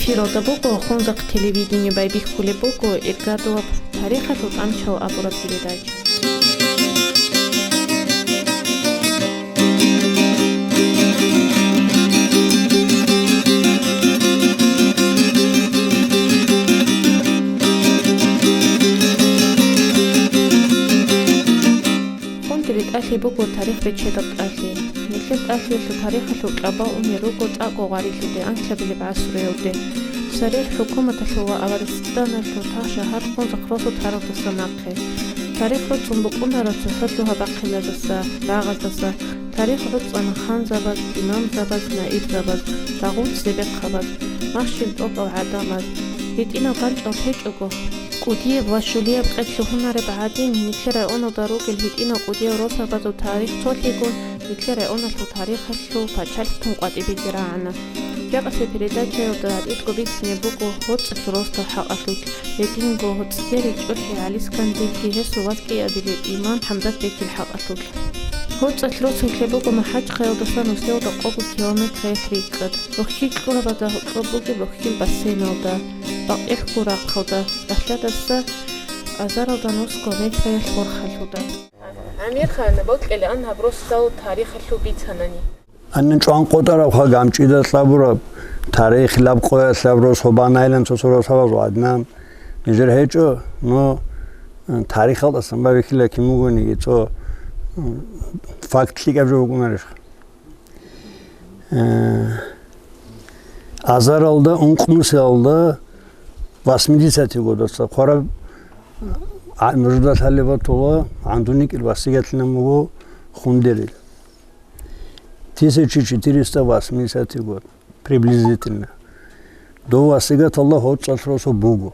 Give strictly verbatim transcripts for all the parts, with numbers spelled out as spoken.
Эфиралда буго Хунзахъ телевидение, байбихьулеб буго Иргадулаб тарихалъул тӀамчал абураб передача. Хунтири тӀалъи буго тарих бечедаб тӀалъи. Нилъер тӀалъиялъул тарихалъул кьабал унел руго тӀакӀо гъварилъуде анлъабилеб гӀасруялде. Церер хӀукуматалъул ва Аваристаналъул тагь-шагьар Хунзахъ росу таралдаса нахъе. Тарих рокьун букӀунараб цохӀо лъугьа-бахъиназаса, рагъаздаса, тарих гӀуцӀана ханзабаз, имамзабаз, наибзабаз, рагъул цебехъабаз, махщел тӀокӀал гӀадамаз. ГьитӀинал ганчӀал гьечӀого, кӀудияб ва щулияб къед лъугьунареб гӀадин, нилъер районалда ругел гьитӀинал кӀудиял росабазул тарих цолъигун, нилъер районалъул тарихалъул пачалихъ тун къватӀибеги рагӀана. Жакъасеб передачаялда гьатӀидго бицине буго гьоцӀалъ росдал хӀакъалъулъ, гьединго гьоцӀидерил чӀухӀи ГӀалискандилги гьесул вас кӀиабилеб имам ХӀамзатбекил хӀакъалъулъ. ГьоцӀалъ росулъе буго МахӀачхъаялдаса Нусиялда къого километраялъ рикӀкӀад, Рохьил кьурабазда гьоркьоб бугеб Рохьил бассейналда, Бакъерхьул рахъалда, ралъадаса азаралда нусго метраялъ борхалъуда. ГӀамирхан, бокьилаан гьаб росдал тарихалъул бицанани. Гьанин чӀван къотӀарабха гамчӀида кьабураб, тарихилаб къоялъаб рос гьобанайилан цо-цо росабазул гӀадинан. Нижер гьечӀо, но, э, тарихалдасан бабихьила кин бугониги, цо, м, факт лъикӀаб жо букӀунарищ? Э, азаралда, ункънусиялда, восьмидесятый годаса хъвараб, а, нужда лъалеб батула, гӀандуникил васигатилан буго Хундерил. Тысяча четыреста восьмидесятый год, приблизительно. Дов васигаталда гьоцӀалъ росу буго.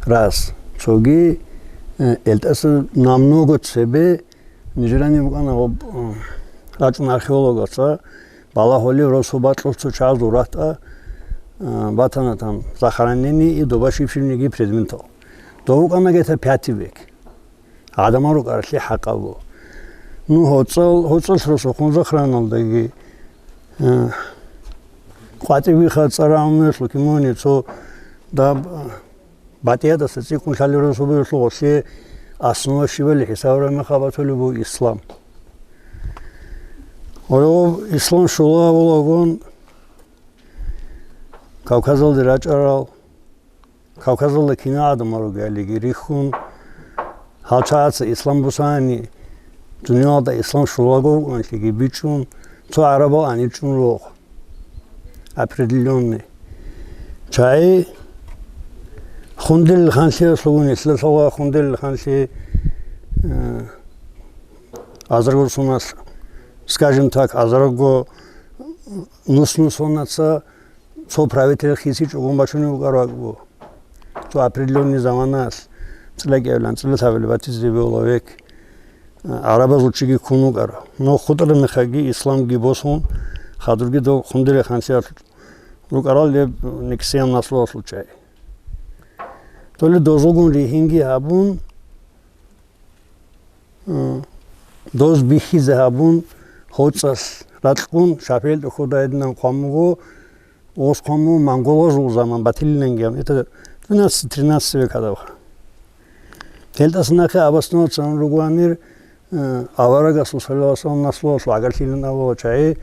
Раз. Цоги, э, элтӀаса намного цебе нижерани букӀана гъоб, э, рачӀун археологаца балагьулев росу бакьулъ цо чагӀазул ратӀа, э, батана там захоронение и доба щиб-щибниги предметал. Дов букӀана где-то пятый век. ГӀадамал рукӀаралъе хӀакъаб буго. Ну, гьоцӀал, гьоцӀалъ росу Хунзахъ районалдаги, э, къватӀибиха цӀар гӀумруялъул кимуни цо даб, э, батӀиятӀаса цӀикӀкӀун лъалел росу бугелъул гъолъе основа щибали хӀисабараб мехалъ батулеб буго ислам. Гьоров ислам щула вулагун Кавказалде рачӀарал, Кавказалда кина гӀадамал ругелиги рихьун, гьал чагӀаца ислам бусани, дуниялда ислам щулаго вукӀанлъиги бичӀчӀун, цо гӀарабал гӀаничӀун рогъ. Определённый. ЧагӀи Хундерил ханлъиялъугун, ислъалъула Хундерил ханлъи, э, азарго соналъ, скажем так, азарго нус-нусонаца цо правитель хисичӀого бачунев вукӀарав вуго. Цо определённый заманаялъ, цӀилакӀиявилан, цӀилалъабилеб батизе бегьула век, гӀарабазул чиги ккун вукӀарав. Но хутӀараб мехалъги исламги босун, хадурги дов Хундерил ханлъиялъ рукӀарал гьеб Никсиян наслуялъул чагӀи. Доли дозулгун ригьинги гьабун, М, доз бихьизе гьабун, гьоцӀалъ ракьун, ШафигӀил тӀохьода гьединан хъван буго, гъос хъван буго монголазул заман батилиланги гьабун. Это двенадцатый-тринадцатый век гьадабха. Гьелдаса нахъе абасналъун ругоанир, э, аварагасул саллаллагьу гӀалайгьи вассаллам наслуялъул гӀагарлъилин абула чагӀи,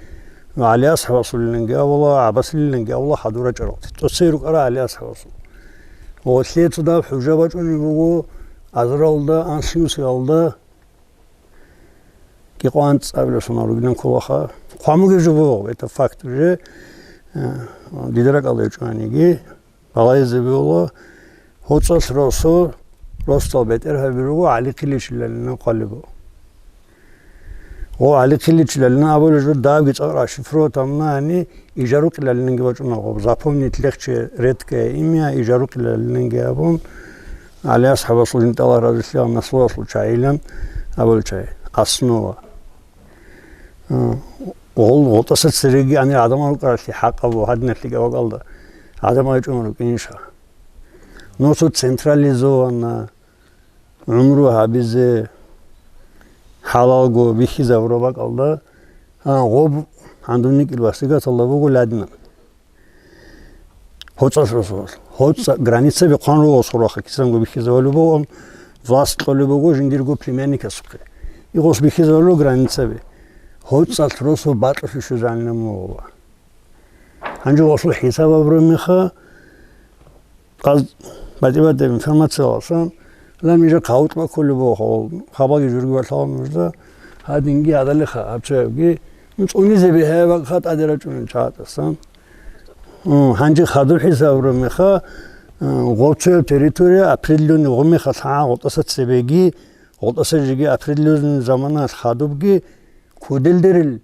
ГӀали асхӀабасулиланги абула, ГӀаббасилиланги абула хадур рачӀаралде. ТӀоцей рукӀара ГӀали асхӀабасул. Гъолъие цо даб хӀужа бачӀунеб буго, азаралда, анлънусиялда кӀикъоялда цӀабилеб соналъ ругилан кколаха. Хъван бугеб жо буго, это факт уже, э, дида ракӀалда гьечӀониги, балагьизе бегьула, гьоцӀалъ росу, росдал бетӀергьаби руго, ГӀали хъиличилалилан хъвалеб буго. Гъо, ГӀали хъиличилалилан абулеб жо дабги цӀакъ расшифровать гьабунани, ижарукъилалиланги бачӀуна гъоб. Запомнить легче редкое имя, ижарукъилалиланги абун, ГӀали асхӀабасул, жинда Аллагь разилъаян, наслуялъул чагӀилан абулел чагӀи. Основа. Гъол-, гъолтӀаса цереги гьанир гӀадамал рукӀаралъе хӀакъаб ва гьадиналъе гавакӀалда гӀадамал гьечӀун рукӀинищха? Нусу централизованно гӀумру гьабизе, хӀалалго бихьизабураб бакӀалда, а, гъоб гьандун никӀил васигаталда буго ладинаб. ГъоцӀалъ росулъ. ГъоцӀа границаби хъван руго гъос гъураха, кисанго бихьизавали бугон, власть кьолеб буго жиндирго племянникасухъе. Игъос бихьизавали границаби. ГъоцӀалъ росу бакьулъе щвезанилан мугъула. Гьанже гъосул хӀисаб абураб меха, къаз батӀи-батӀи информацияласан, ла нижер хъавутӀ баккулеб буго, хабаги журги балъала нужда, гьадинги гьадалиха гьаб цоябги, ну, цӀунизе бихӀеб бакӀха тӀаде рачӀунел чагӀатасан. М, гьанже хадуб хӀисаб гьабураб меха, м, гъоб цояб территория определённый гъоб меха лъагӀан гъотӀаса цебеги, гъотӀаса жеги определённый заманалъ хадубги кудел-дерил,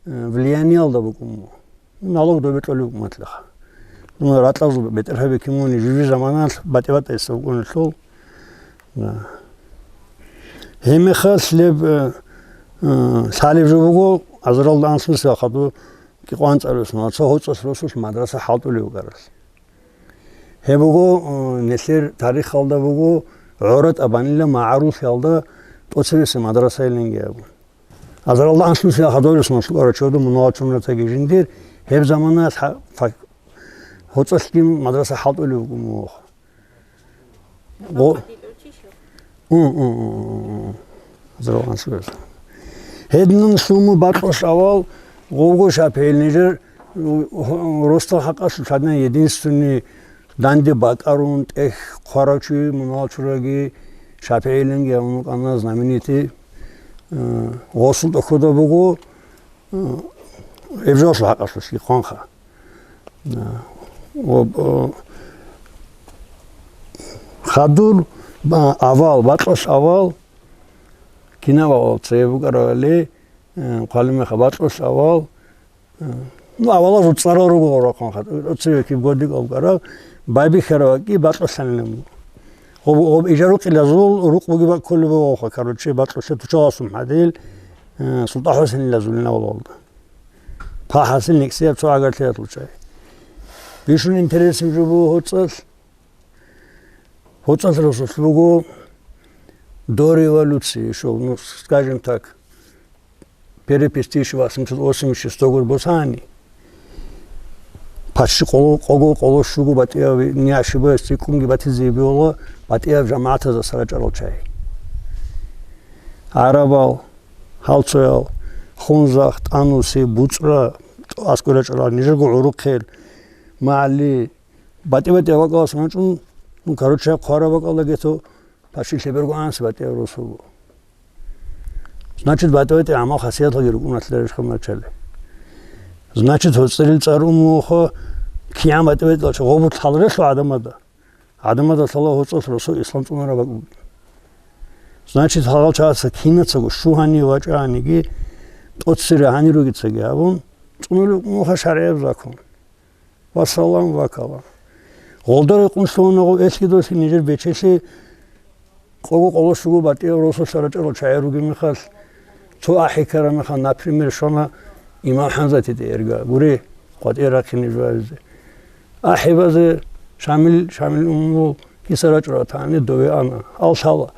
м, влияниялда букӀун буго. Налог добе кьолеб букӀун батлаха. Ну, ракьазул бетӀергьаби кимуни жужи заманалъ батӀи-батӀайса букӀунелъул. Да. Гьеб мехалъ леб, э, э, лъалеб жо буго, азаралда анлънусиялда хадуб кӀикъоялда анцӀабилеб соналъ цо ГъоцӀалъ росулъ мадраса хӀалтӀулев вукӀаралъ. Гьеб буго, э, нилъер тарихалда буго, гӀора тӀабанила магӀарулъиялда тӀоцебесеб мадрасайиланги абун. Азаралда анлънусиялда хадуб росуналъ вукӀарав чордо мунагьал чумратаги жиндир, гьеб заманаялъ гьа-, фак-, ГъоцӀалъги мадраса хӀалтӀулев вукӀун вуго. Гъо-, М, м, м, м, м. Азаралда анлънусиялда. Гьединан лъуму бакьулъ авал гъобго шапигӀил нижер, у, у, росдал хӀакъалъулъ гьадинан единственный данде бакӀарун, тӀехь хъварав чи мунагьал чураги шапигӀиланги гьавун вукӀана знаменитый, э, гъосул тӀохьода буго, э, гьеб жоялъул хӀакъалъулъги хъванха. Э, ва, э, хадур, ба, авал, бакьулъ авал, кинаб авал цебе букӀаравали, э, хъвалеб меха бакьулъ авал, Ну, авалазул цӀарал руго гъорахъанха, цеве киб годик алкӀарав, байбихьарав вакӀи бакьулъанилан. Гъоб, гъоб ижарукъилазул рукъ буги баккулеб бугоха, короче, бакьулъе тучаласун хӀадил, э, СултӀа-ХӀусейнилазул навалалда. Пагьасил никсияб цо гӀагарлъиялъул чай. Бищун интересный жо буго ГъоцӀалъ. ГъоцӀалъ росулъ буго до революции, ещё, ну, скажем так, перепись тысяча восемьсот восемьдесят шестого год босани, почти къо-, къого къоло щуго батӀияб, не ошибаюсь, цӀикӀкӀунги батизе бегьула батӀияб жамагӀатазаса рачӀарал чагӀи. ГӀарабал, гьалцоял, Хунзахъ, ТӀануси, БуцӀра, аскӀор рачӀарал, нижерго гӀурухъел, МагӀали, батӀи-батӀи бакӀаласан рачӀун, ну, короче, хъвараб бакӀалда гьесул паши лъеберго анси батӀияб росу буго. Значит, батӀи-батӀи гӀамал-хасияталги рукӀуна лъаралъухъ начале. Значит, гьоцӀерил цӀар умухъа кигӀан батӀи-батӀиялъ гъобу лъаларелъул гӀадамада. ГӀадамада лъала гьоцӀалъ росу ислам цӀунараб бакӀ бугин. Значит, гьагъал чагӀаца кинацаго щугьани вачӀаниги, тӀоцере гьаниругицаги абун, цӀунулеб умухъа шаргӀияб закон. Ва салам ва калам. Гъолда рекъон лъугьунагъо элъидалъи нижер бечелъи къого къоло щуго батӀияб росулъа рачӀарал чагӀи ругеб мехалъ, цо ахӀи ккараб мехалъ, например, щвана имам ХӀамзатиде эрга, гури, къватӀир рахъине жугьаризе. АхӀи базе Шамил, Шамил умумул киса рачӀарал тани дове ана. Гьал лъала.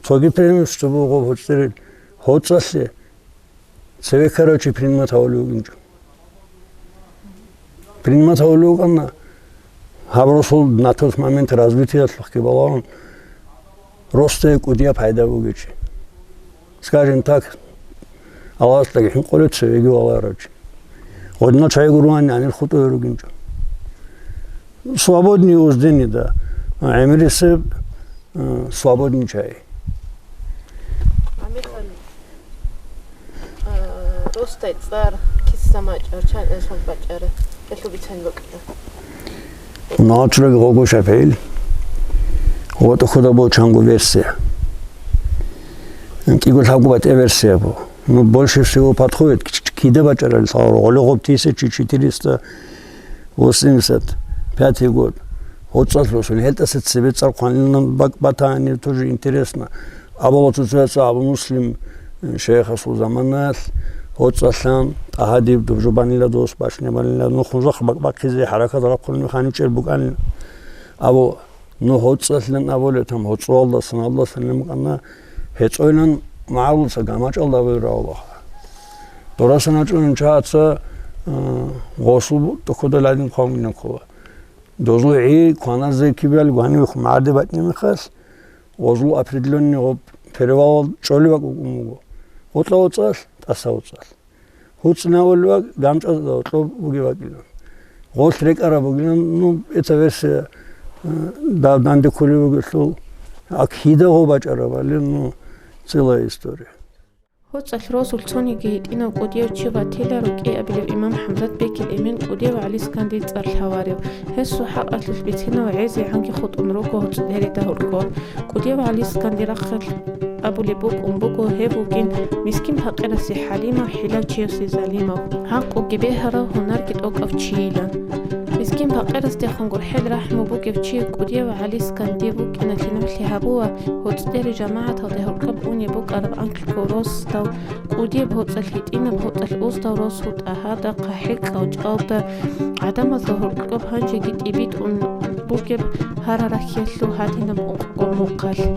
Цоги преимущество буго гъоб гьоцӀерил гьоцӀалъе. Цеве ккарав чи принимать гьавулев вукӀинчӀо. Принимать гьавулев вукӀана, гьаб росул на тот момент развитиялъухъги балагьун, росте кӀудияб пайда бугев чи. Скажем так, Аллагьасдаги хӀинкъулев цевеги валарав чи. Гъодинал чагӀи гурони гьанир хутӀуе ругинчӀо. Свободный уздени, да. ГӀемерисеб, э, свободный чагӀи. Амирхан, э, ростай цӀар, киса мачӀар, чан эсон бачӀара, гьелъул бицани бокьа. Начраги гъого шапигӀил. ГъотӀа худа бочанго версия. КӀиго лъабго батӀе версия бу. Ну, больше всего подходит к-, к-, кида бачӀарал гъоле гъоб тысяча четыреста восемьдесят пятый год. ГьоцӀалъ росул, гьелтӀаса цебе цӀар хъванилан бак-, батани, тоже интересно. Абула цоцаца Абу Муслим, э, шейхасул заманаялъ, гьоцӀалъан, тӀагьадиб, дубжо банила дос, башня банила, ну, хунзахъ бакӀ-, бакӀ-, бакӀизе хӀаракат рахъун механив чӀел букӀанин. Абу, ну, гьоцӀалъилан абулеб, там, гьоцӀуалдасан, алдасан букӀана, гьецӀойлан магӀарулца гамачӀалда абулеб равулаха. Дорасан гьачӀунин чагӀаца, э, гъосул тӀокӀода ладин хъван бинакула. Дозул гӀи кваназе кибел гьанивехун гӀаде батӀине мехалъ, гъозул определённый гъоб перевалал чӀолеб бакӀ букӀун буго. ГъотӀа оцӀалъ, тӀаса оцӀалъ. ГьуцӀна валуа гамчӀазда гьоркьоб бугеб бакӀилан. Гъолъ рекӀараб бугилан, ну, эта версия, э, да-, данде кколеб бугелъул, акида гъо бачӀарабали, ну, целая история. ГьоцӀалъ росулъ цониги гьитӀинав кӀудияв чи ватила рукӀиабилев имам ХӀамзат бекил эмен кӀудияв ГӀалискандил цӀар лъаварев. Гьесул хӀакъалъулъ бицинав гӀезегӀанги хутӀун руго гьоцӀ дереда гьоркьоб. КӀудияв ГӀалисканди рахъалъ абулеб букӀун буго, гьев вугин мискин-пакъирасе хӀалимав, хӀилав чиясе залимав, гӀакълуги бегьарав, гьунарги тӀокӀав чийилан. Мискин-пакъирасдехун гурхӀел рахӀму бугев чи кӀудияв ГӀалисканди вукӀиналъе нугӀлъи гьабуа, гьоцӀдери жамагӀаталде гьоркьоб унеб букӀараб анкьго росдал, кӀудияб гьоцӀалъ, гьитӀинаб гьоцӀалъ уздал росу тӀагьада, хъахӀил кьавчӀалда, гӀадамазда гьоркьоб гьанжеги тӀибитӀун бугеб гьарарахьялъул гьадинаб ункъго мухъалъ.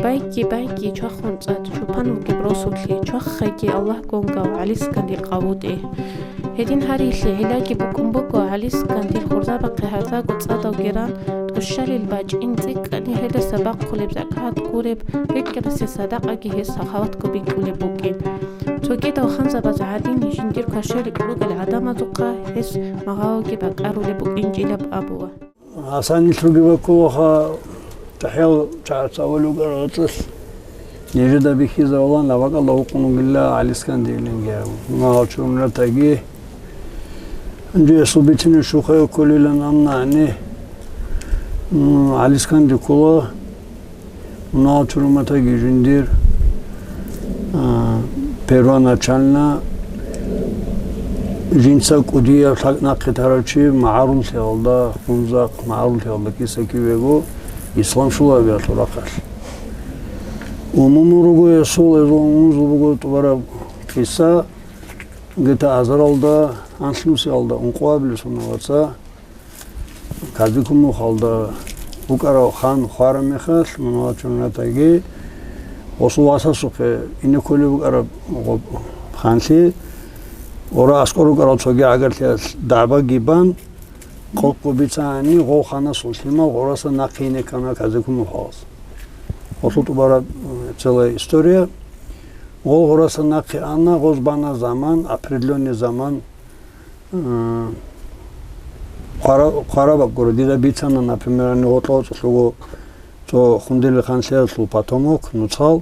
Байги, байги, чвахун цӀад, чупан вугеб росулъе, чвахайги Аллагь гонгав ГӀалисканди къавутӀе. Гьедин гьарилъи гӀиллаги букӀун буго, ГӀалискандил хурзабахъе гьарзаго цӀадавги ран, тӀущалил бачӀин цӀикӀкӀани гьелдаса бахъулеб закат гуреб, рикӀкӀарасе садакъаги гьес сахаватго бикьулеб букӀин. Цогидал ханзабаз гӀадин, жиндир квашарикь ругел гӀадамазухъа гьес магъаваги бакӀарулеб букӀинчӀилаб абула. Гьасан нилъ руги баккулаха, чӀахӀиял чагӀаца авал ругел гьоцӀалъ нижеда бихьизавулан, абакӀалда вукъун вугила ГӀалискандилинги абун. Мунагьал чурунатаги, гьанже гьесул бицинеб щухъе кколилан амнани, м, ГӀалисканди ккола. Мунагьал чуруматаги жиндир, а, первоначально жинца кӀудияб лъакӀ нахъе тарав чи магӀаруллъиялда, хунзахъ магӀаруллъиялда киса-кивего ислам щулабиялъул рахъалъ. Умумул руго гьесул, гьезул умумузул буго тӀубараб киса, где-то азаралда, анлънусиялда ункъоабилеб соналда цо Казикумухалда вукӀарав хан хвараб мехалъ, Мунагьал чурунатаги гъосул васасухъе ине кколеб букӀараб гъоб ханлъи, ора аскӀор рукӀарал цоги гӀагарлъиялъ дагӀбаги бан, къокъго бицани, гъов ханасул лъимал гъораса нахъе ине ккана Казикумухалас. Гъолъул тӀубараб, э, целая история. Гъол гъораса нахъе ана, гъоз бана заман, определённый заман, М, хъвара-, хъвараб гуро, дида бицана, например, гьанив гъотӀа оцӀалъуго цо Хундели ханлъиялъул потомок, нуцал,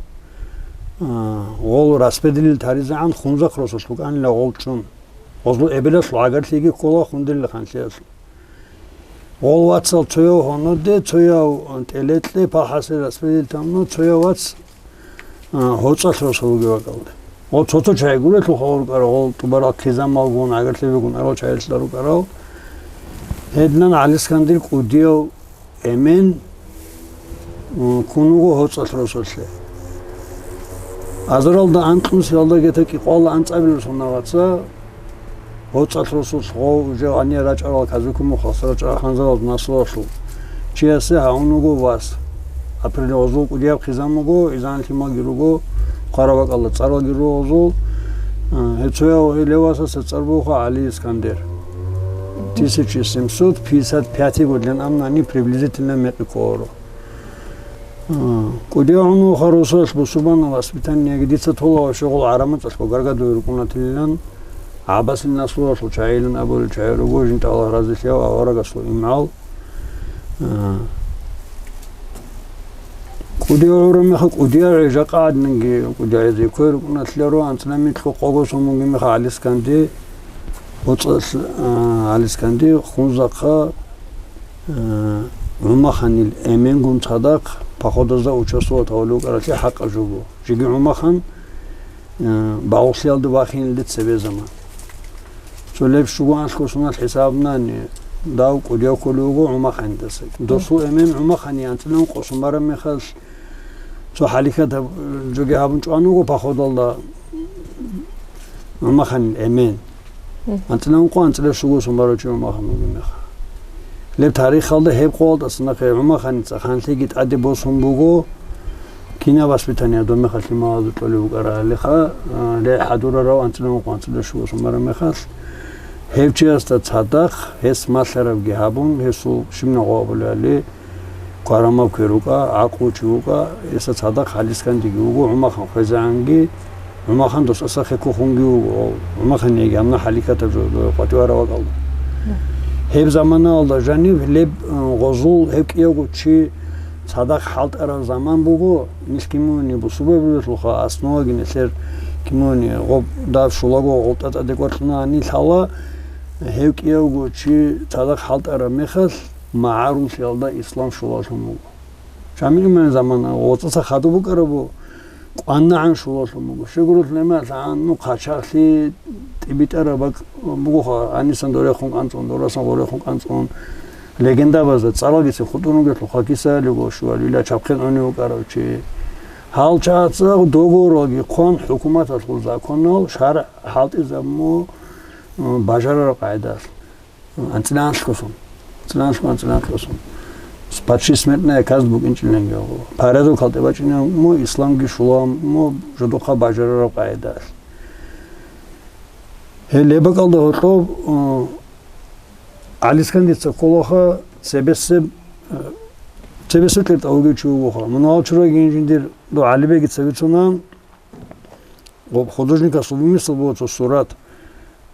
а, гъол распределил таризегӀан Хунзахъ росулъ букӀанила гъол чӀун. Гъозул эбелалъул гӀагарлъиги ккола Хундели ханлъиялъул. Гъол вацал цояв гьоноде, цояв тӀелетӀле, пахӀасе распределил тамно, цояв вац А, гьоцӀалъ росулги вакӀалде. Гъо цо-цо чагӀи гурелъул хабар рукӀарал, гъол тӀубарал хъизамалгун, гӀагарлъи бегун арал чагӀилъа рукӀарал. Гьединан ГӀалискандир кӀудияв эмен, м, ккун вуго гьоцӀалъ росулъе. Азаралда анкьнусиялда гьета кӀикъвалда анцӀабилеб соналда цо, ГьоцӀалъ росулъ гъов уже гьанир рачӀарал Казикумухалъ рачӀарал ханзабаз наслуялъул чиясе гьавун вуго вас. Апрель гъозул кӀудияб хъизан буго, изан лъималги руго, хъвараб бакӀалда цӀаралги руго гъозул. Э, гьецояв гьелев васаса цӀар буго ГӀали Искандер. Тысяча семьсот пятьдесят пятый год лъан амнани приблизительно мекъи кколаро. А, кӀудияв гьунул харусалъ бусурбанал воспитаниеги дица тола ва щугъул гӀарамацӀалъго гаргадуе рукӀунатилилан, гӀабасил наслуялъул чагӀилан абулел чагӀи руго жинтӀала разилъияв аварагасул имгӀал. А, кӀудияв гӀураб меха кӀудияв гӀи жакъа гӀадинги кӀудияв гӀезе кквей рукӀунатиларо анцӀила микьго къого сон бугеб меха ГӀалисканди, ГьоцӀалъ, а, ГӀалисканди Хунзахъа Э, ГӀумаханил эменгун цадахъ походазда участвовать гьавулев вукӀаралъе хӀакъаб жо буго. Жеги ГӀумахан, э, багъулъиялда вахинилда цебе заман. Цо леб щуго анлъго соналъ хӀисабнани, дав кӀудияв кколев вуго ГӀумаханидаса. Досул эмен ГӀумахани анцӀила ункъо сон бараб мехалъ, цо хӀалихьат гьаб-, жоги гьабун чӀван вуго походалда ГӀумаханил эмен. Мгм. АнцӀила ункъо, анцӀила щуго сон барав чи ГӀумахан вугеб меха. Леб тарихалда гьеб къоялдаса нахъе ГӀумаханица ханлъиги тӀаде босун буго, кинаб воспитание доб мехалъ лъималазда кьолеб букӀаралиха, а, рехӀ гьадурарав анцӀила ункъо, анцӀила щуго сон бараб мехалъ. Гьев чиясда цадахъ гьес малъарабги гьабун, гьесул щиб нагъу абулебали, кварамаб квер вукӀа, гӀакълу чи вукӀа, гьесда цадахъ ГӀалискандиги вуго, ГӀумахъан хвезегӀанги, ГӀумахъан дос асахъе ккухунги вуго, ГӀумахъан яги гьамна хӀаликатаб жо-, жо-, къватӀивараб бакӀалда. Гьеб заманаялда жаниб леб, э, гъозул гьев кӀиявго чи цадахъ хӀалтӀараб заман буго, нилъ кимуни бусурбаби бугелъулха, основаги нилъер кимуни гъоб дав щулаго гъолтӀа тӀаде кӀварлъуна, нилъ гьала гьев кӀиявго чи цадахъ хӀалтӀараб мехалъ, магӀарулъиялда ислам щулалъун буго. Шамил имамил замана гъоцӀаса хадуб букӀарабу, кӀванагӀан щулалъун буго. Щегурулъ лемалъ гьанну хъачагълъи тӀибитӀараб бакӀ бугоха, гьанисан дорехун кӀанцӀун, дорасан гъорехун кӀанцӀун. Легендабазда цӀаралгицин хутӀун ругелъул хъакисалиго щуалила чабхъен гӀунев вукӀарав чи. Гьал чагӀаца договоралги хъван, хӀукуматалъул законал шаргӀ хӀалтӀизаб му-, бажарараб къагӀидалъ. АнцӀиланлъго сон. АнцӀиланлъго, анцӀиланлъго сон. Почти смертная казнь букӀинчӀиланги гьабула. Порядок гьалтӀе бачӀинаб му, исламги щулаб му, жодухъа бажарараб къагӀидалъ. Гьел лебакӀалда гьоркьоб, э, ГӀалискандица кколаха цебесеб, э, цебесеб кьертӀа вугев чи вугоха. Мунагьал чураги жиндир до ГӀалибегица вицунан, Гъоб художникасул вимисал буго цо сурат,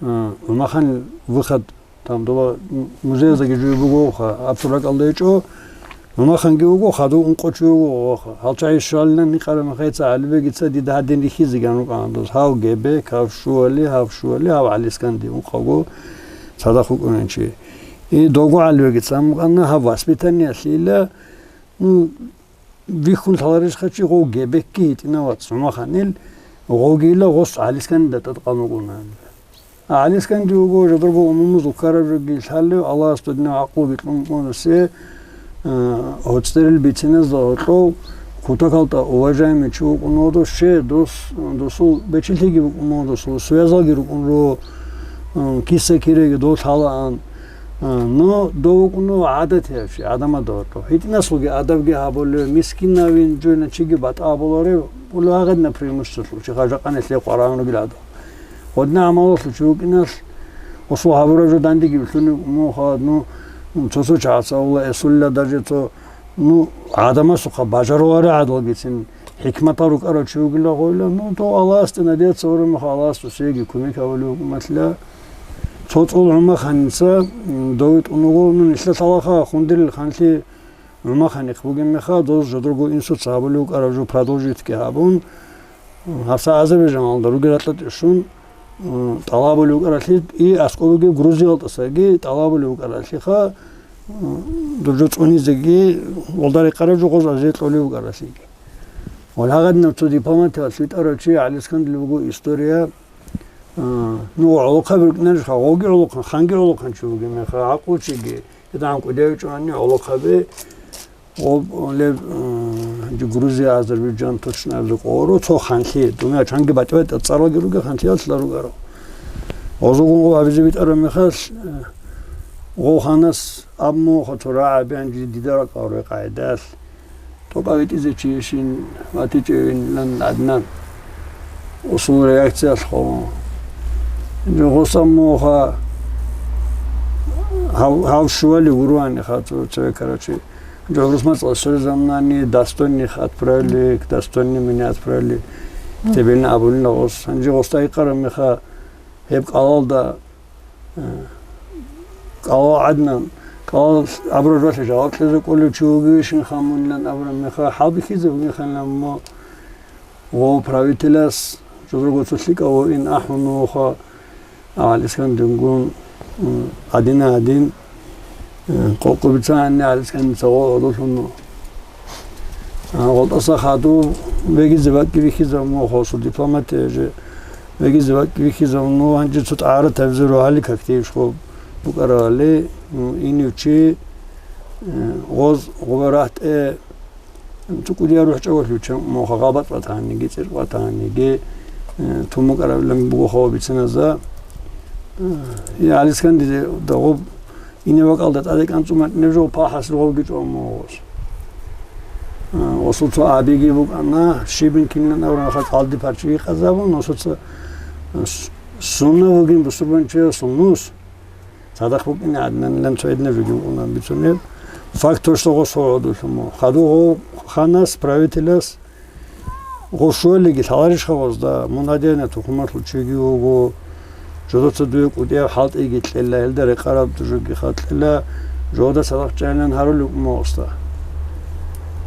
а, Умаханил выход, там, доба м-, музеяздаги жуй бугоха, аб суракалда гьечӀо, Умаханги вуго, хадув ункъо чи вуго, гъоха. Гьалчагьи щвалилан гьикъараб мехалъ ГӀалибегица дида гьадин рихьизеган рукӀана дос. Гьав Гебек, гьав Щуали, гьав Щуали, гьав ГӀалисканди ункъавго цадахъ вукӀунан чи. И довго ГӀалибегица амукъана, гьав воспитаниялъила, ну, Вихьун лъаларищха чи гъов Гебекги гьитӀинав вац Умаханил, гъовгийила гъос ГӀалисканилда тӀадкъан вукӀуна. ГӀалисканди вуго жодорго умумузул ккараб жоги лъалев, Аллагьас додинав гӀакълуги кьун вукӀунасе, а, гьоцӀерил бициназда гьоркьов кутакалда уважаемый чи вукӀун вуго, ще дос, досул бечелъиги букӀун вуго, досул связалги рукӀун руго, м, киса-киреги дов лъалаан. А, ну, дов вукӀун вуго гӀадатияб чи, гӀадамазда гьоркьоб. ГьитӀинасулги адабги гьабулев, мискинавин жойна чиги батӀа гьабуларев, улагъадна преимуществолъул чи хажакъанилъе къварагӀун ругел гӀадамал. Гъодна гӀамалалъул чи вукӀиналъ, гъосул гьабураб жо дандеги билълъунеб муха, ну, цо-цо чагӀаца авула эсулла даже цо, ну, гӀадамасухъа бажарулареб гӀадалгицин. ХӀикматал рукӀарав чи вугила гъойла, ну, дов Аллагьасде надеяться гьарун мехалъ Аллагьас досиеги кумек гьабулев вукӀунатлъа. Цо цӀул ГӀумаханица, м, дов витӀун вуго, ну, нилъер лъалаха, хундирил ханлъи ГӀумаханихъ бугеб мехалъ, дос жодорго инсуца гьабулев вукӀараб жо продолжитьги гьабун, м, гьабса Азербайджаналда ругел ракьа тӀишун, м, тӀалабулев вукӀаралъи, и аскӀов бугеб Грузиялдасаги тӀалабулев вукӀаралъиха, м, доб жо цӀунизеги, гъолда рекъараб жо гъоз азе кьолев вукӀаралъиги. Валагьадинаб цо дипломатиялъ витӀарав чи ГӀалискандил буго история. А, ну, гӀолохъаби рукӀинарищха, гъовги гӀолохъан, ханги гӀолохъанчи вугеб мехалъ, гӀакълучиги, гьедигӀан кӀудияв чӀвани гӀолохъаби, гъоб, леб, а, Грузия, Азербайджан, точно абиза къору, цо ханлъи, дуниялалъ чанги батӀи-батӀи цӀаралги ругел ханлъиялъ ругел. Гъозулгун гъоб гьабизе битӀараб мехалъ, а, гъов ханас абун буго цо рагӀаби гьанже дида ракӀалде къагӀидалъ. ТӀокӀав витӀизе чиясин ватичӀевилан гӀадинан. Усул реакциялъ хо. Жо гъоса муха гьав, гьав щуали гуруани хацу цеве карачи. Жо гъурус мацӀала соризамнани достойных отправили, к достойным меня отправили. Тебелин абулин гъос. Гьанже гъоста икъараб меха гьеб кӀалалда Э, кӀалал гӀадинан, кӀалал абураб жоялъе жаваб кьезе кӀолев чи вугевищин хамунилан абураб мехалъ, хӀалбихьизе бугин ханилан, амма гъов правителас жодорго цо лъикӀав воин ахӀун вуха, ГӀалискандингун, м, гьадина-гьадин, э, къокъ бицани ГӀалискандица гъов гьадулъун. А, гъолтӀаса хадуб бегизе бакӀги бихьизабун, хосул дипломатия же бегизе бакӀги бихьизабун, ну, гьанже цо тӀагӀаратабизе рогьалил какде ишго букӀарали, ну, инев чи, э, гъоз гъуба рагьтӀе, цо кӀудияв рухӀчӀавалъ виччан, муха гъабатӀ ватаниги, цӀиркъ ватаниги, э, тун букӀарабилан буго хабар бициназда. Э, я ГӀалискандизе дагъуб Ине бакӀалда тӀаде кӀанцӀун батӀинеб жо пал хӀасил гъовги чӀван мугъос. А, осуца абиги букӀана, щибин кинилан абураб мехалъ кӀалди парчиги къазабун, осуца, а, с-, сунна вугин бусурбанчиясул нус, Цадахъ букӀине гӀадинанилан цо гьединаб жоги букӀуна бицунеб. Факт точно гъос гъо гӀодулъун мун. Хадув гъов ханас, правителас, гъов щуалиги лъаларищха гъозда, мун гьадинаб тухумалъул чиги вуго, жодоца дуе кӀудияб хӀалтӀиги кьела, гьелда рекъараб жоги халкъила, жода цадахъ чӀайилан гьарулев вукӀун мун гъосда.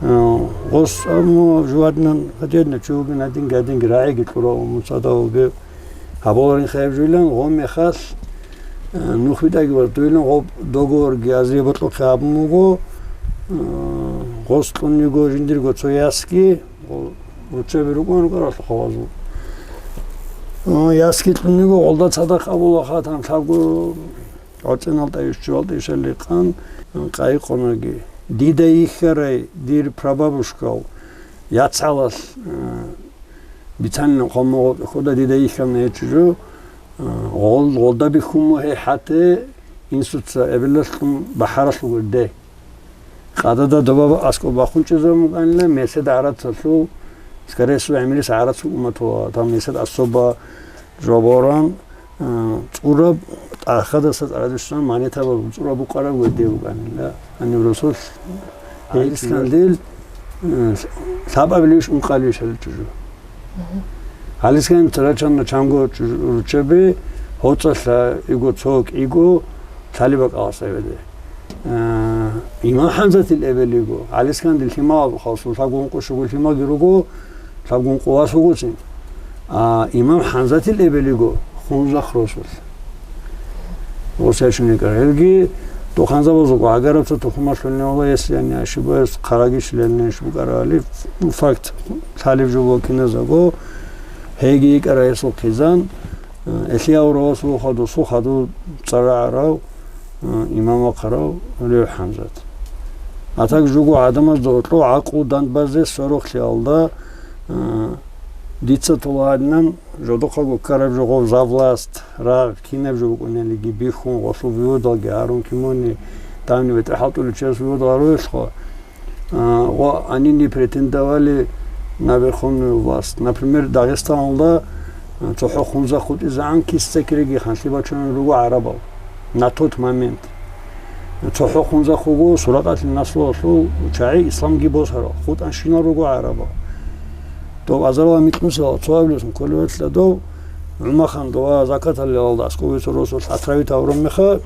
Э, гъос амма жугьадинан гьадинаб чи вугин гьадинги, гьадинги рагӀиги кьурав мун цадав вугев. Гьабуларин хайиб жуйилан, гъо мехалъ, э, нух битӀаги ва дуйилан гъоб договорги азие бокьухъе гьабун буго, э, гъос кьун йиго жиндирго цо ясги, гъо-, руччаби рукӀун рукӀаралъухъа гъазул. Э, ясги кьун йиго, гъолда цадахъ абула хатан лъабго гӀорцӀиналда иш, чуялда ишалли къан, э, къайи къонаги. Дида йихьарай дир прабабушкал яцгӀалалъ, э, Бицанилан хъван мун гъо-, худа дида йихьана гьечӀо жо, а, гъол-, гъолда бихьун мун гьей хӀатӀе инсуца эбелалъун бахӀаралъугурде. Къадада доба аскӀоб бахъун чӀезабун букӀанила, месед гӀарацалъул, скорее всего, гӀемерис гӀарац уматула, там месед особо жо боран, А, цӀураб, тӀахьадаса цӀарадусан манитабал цӀураб букъараб гьедин букӀанила. Гьаниб росулъ гьалискандил, э, лъабабилищ ункъалищ гьаличӀужу. Гьалискан тарачанна чанго чӀужу-, руччаби, гьоцӀалъа иго цо кӀиго лъалеб бакӀаласа гьебеде. А, имам ХӀамзатил эбел йиго, гьалискандил лъимал, халсул лъабгун къушуго лъималги руго, лъабгун къувас вугоцин. А, имам ХӀамзатил эбел йиго, Хунзахъ росулъ. Гъосиячун йикӀар. Гьелги туханзабазул гӀагарабца тухумалъулни вала, если я не ошибаюсь, хъарагищ лелнеш букӀарали, ну, факт, лъалеб жо киназаго, гьейги йикӀара гьесул хъизан, э, Элъияв равас вухадусул хадув цӀарагӀарав, э, имам вахъарав Улев ХӀамзат. А так жуго гӀадамазда гьоркьов гӀакълу дандбазе сорохлъиялда, э, дица тола гьадинан жодохъаго ккараб жо гъов за власть, рагъ, кинаб жо букӀунелиги бихьун, гъолъул выводалги гьарун кимуни, давни ветӀа хӀалтӀулев чияс выводал гьаруелъха, а, ва они не претендовали на верховную власть. Например, Дагъистаналда, а, цохӀо Хунзахъ хутӀизегӀан киса кириги ханлъи бачунел руго гӀарабал. На тот момент. ЦохӀо Хунзахъ вуго Суракъалъил наслуялъул чагӀи исламги босарал, хутӀанщинал руго гӀарабал. Доб азарила микьнусила цо абилосун кколевалъа дов ГӀумахан дова закаталилалда аскӀове цо росулъ отравить гьавураб меха,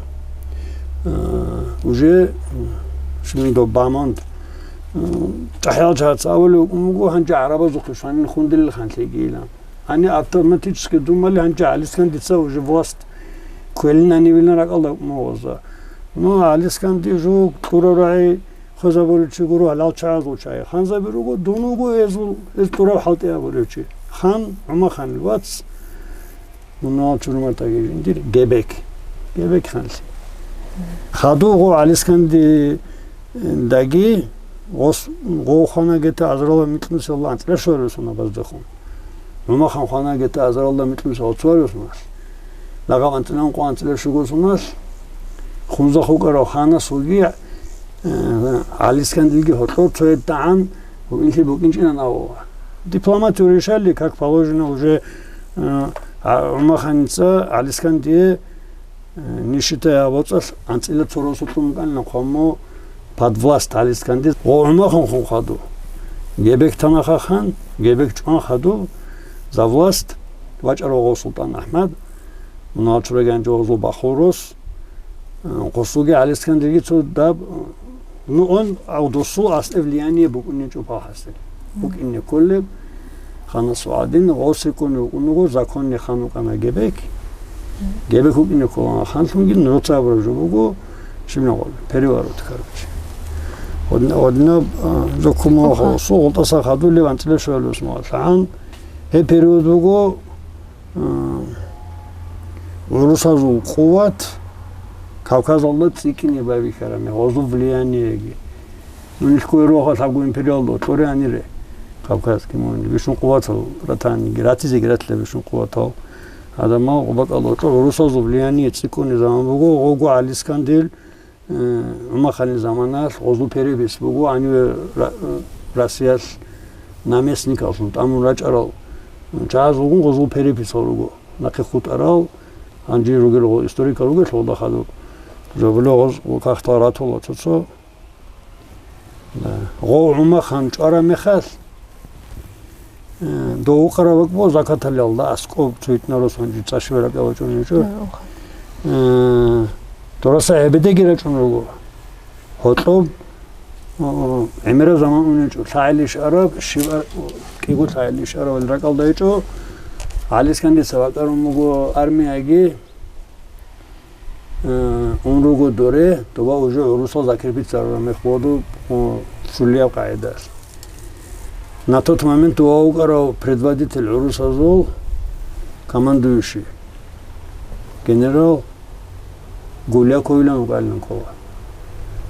э, уже, м, шин доб бамонд, м, чӀахӀиял чагӀаца абулев вукӀун буго, гьанже гӀарабазухъе шанил хундилел ханлъигийилан. Гьаниб автоматически думали, гьанже ГӀалискандица уже власть кквелинанивилан ракӀалда вукӀун буго гъоза. Ну, ГӀалисканди жуг кьурав рагӀи хвезабулев чи гуро, гьалал чагӀазул чагӀи. Ханзаби руго, дун вуго гьезул, гьез тӀурав хӀалтӀи абулев чи. Хан, ГӀумаханил вац, мунагьал чурумартаги жиндир, Гебек. Гебек ханлъи. Хадув гъо ГӀалисканди Э, даги, гъос-, гъов хвана гета азаралда микьнусиялда анцӀила щварев сунабаздехун. ГӀумахан хвана гета азаралда микьнусиялда цоарев суналъ. Лагъаб анцӀила ункъо анцӀила щуго суналъ, Хунзахъ вукӀарав ханас вуги, э, ГӀалискандилги гьоркьор цояб дагӀан вукӀинлъи букӀинчӀинан авула. Дипломатию решали, как положено, уже, э, а, ГӀумаханица ГӀалискандие Э, нишитая боцӀалъ анцӀила цо росулъун букӀанила хъваммо под власть ГӀалискандил. Гъо ГӀумахун хун хадув. Гебек танаха хан, Гебек чӀван хадув, за власть вачӀарав гъо Султан АхӀмад, мунагьал чураги гьанже гъозул бахул рос. Э, гъосулги ГӀалискандилги цо даб, ну, он, ав досул асле влияние букӀунечӀо палхӀасил. БукӀине кколеб, ханасул гӀадин, гъосе ккун вукӀун вуго, законный хан вукӀана Гебек. Гебек вукӀине кколана ханлъунги, ну, цабра жо буго, щиб нагъула, переворот, короче. Одна, одна, а, жо кумал Оха. Гъосул гъултӀаса хадулев анцӀила щвалев смагӀалъагӀан. Гьеб период буго, а, гӀурусазул къуват Кавказалда цӀикӀкӀине байбихьараб мехалъ, гъозул влияниеги. Ну, нилъго рогьалъ гьабго империялда кьури гьанире Кавказги мугьинги, бищун къуватал ратаниги, ратизеги ратила бищун къуватал. Гьадамал гъубатӀал гъоркьор гӀурусазул влияние цӀикӀкӀуни заман буго, гъого ГӀалискандил, э, ГӀумаханил заманалъ гъозул перепись буго, гьаниве Ра-, Россиялъ наместникаллъун тӀамун рачӀарал чагӀаз вугун гъозул переписал руго. Нахъе хутӀарал, гьанже ругел гъо историкал ругел гъолда хадуб. Жо буго, гъоз кагътал ратула цо-цо. Да. Гъов ГӀумахан чӀвараб мехалъ, э, дов вукъараб бакӀ буго Закаталиялда аскӀоб цо гьитӀинаб росун жи цӀа щибаб ракӀалда чӀун гьечӀо. Да, уха. Э, дураса гьебедеги рачӀун руго. Гьоркьоб, о, гӀемераб заман унечӀо, лъагӀел иш араб, щиб ар-, кӀиго лъагӀел иш арабали ракӀалда гьечӀо. ГӀалискандица бакӀарун буго армияги, э, ун руго доре, доба уже гӀурусал закрепитьзарураб мех буго, о, цӀулияб къагӀидалъ. На тот момент дова вукӀарав предводитель гӀурусазул, командующий, генерал Гуляковилан вукӀанин ккола.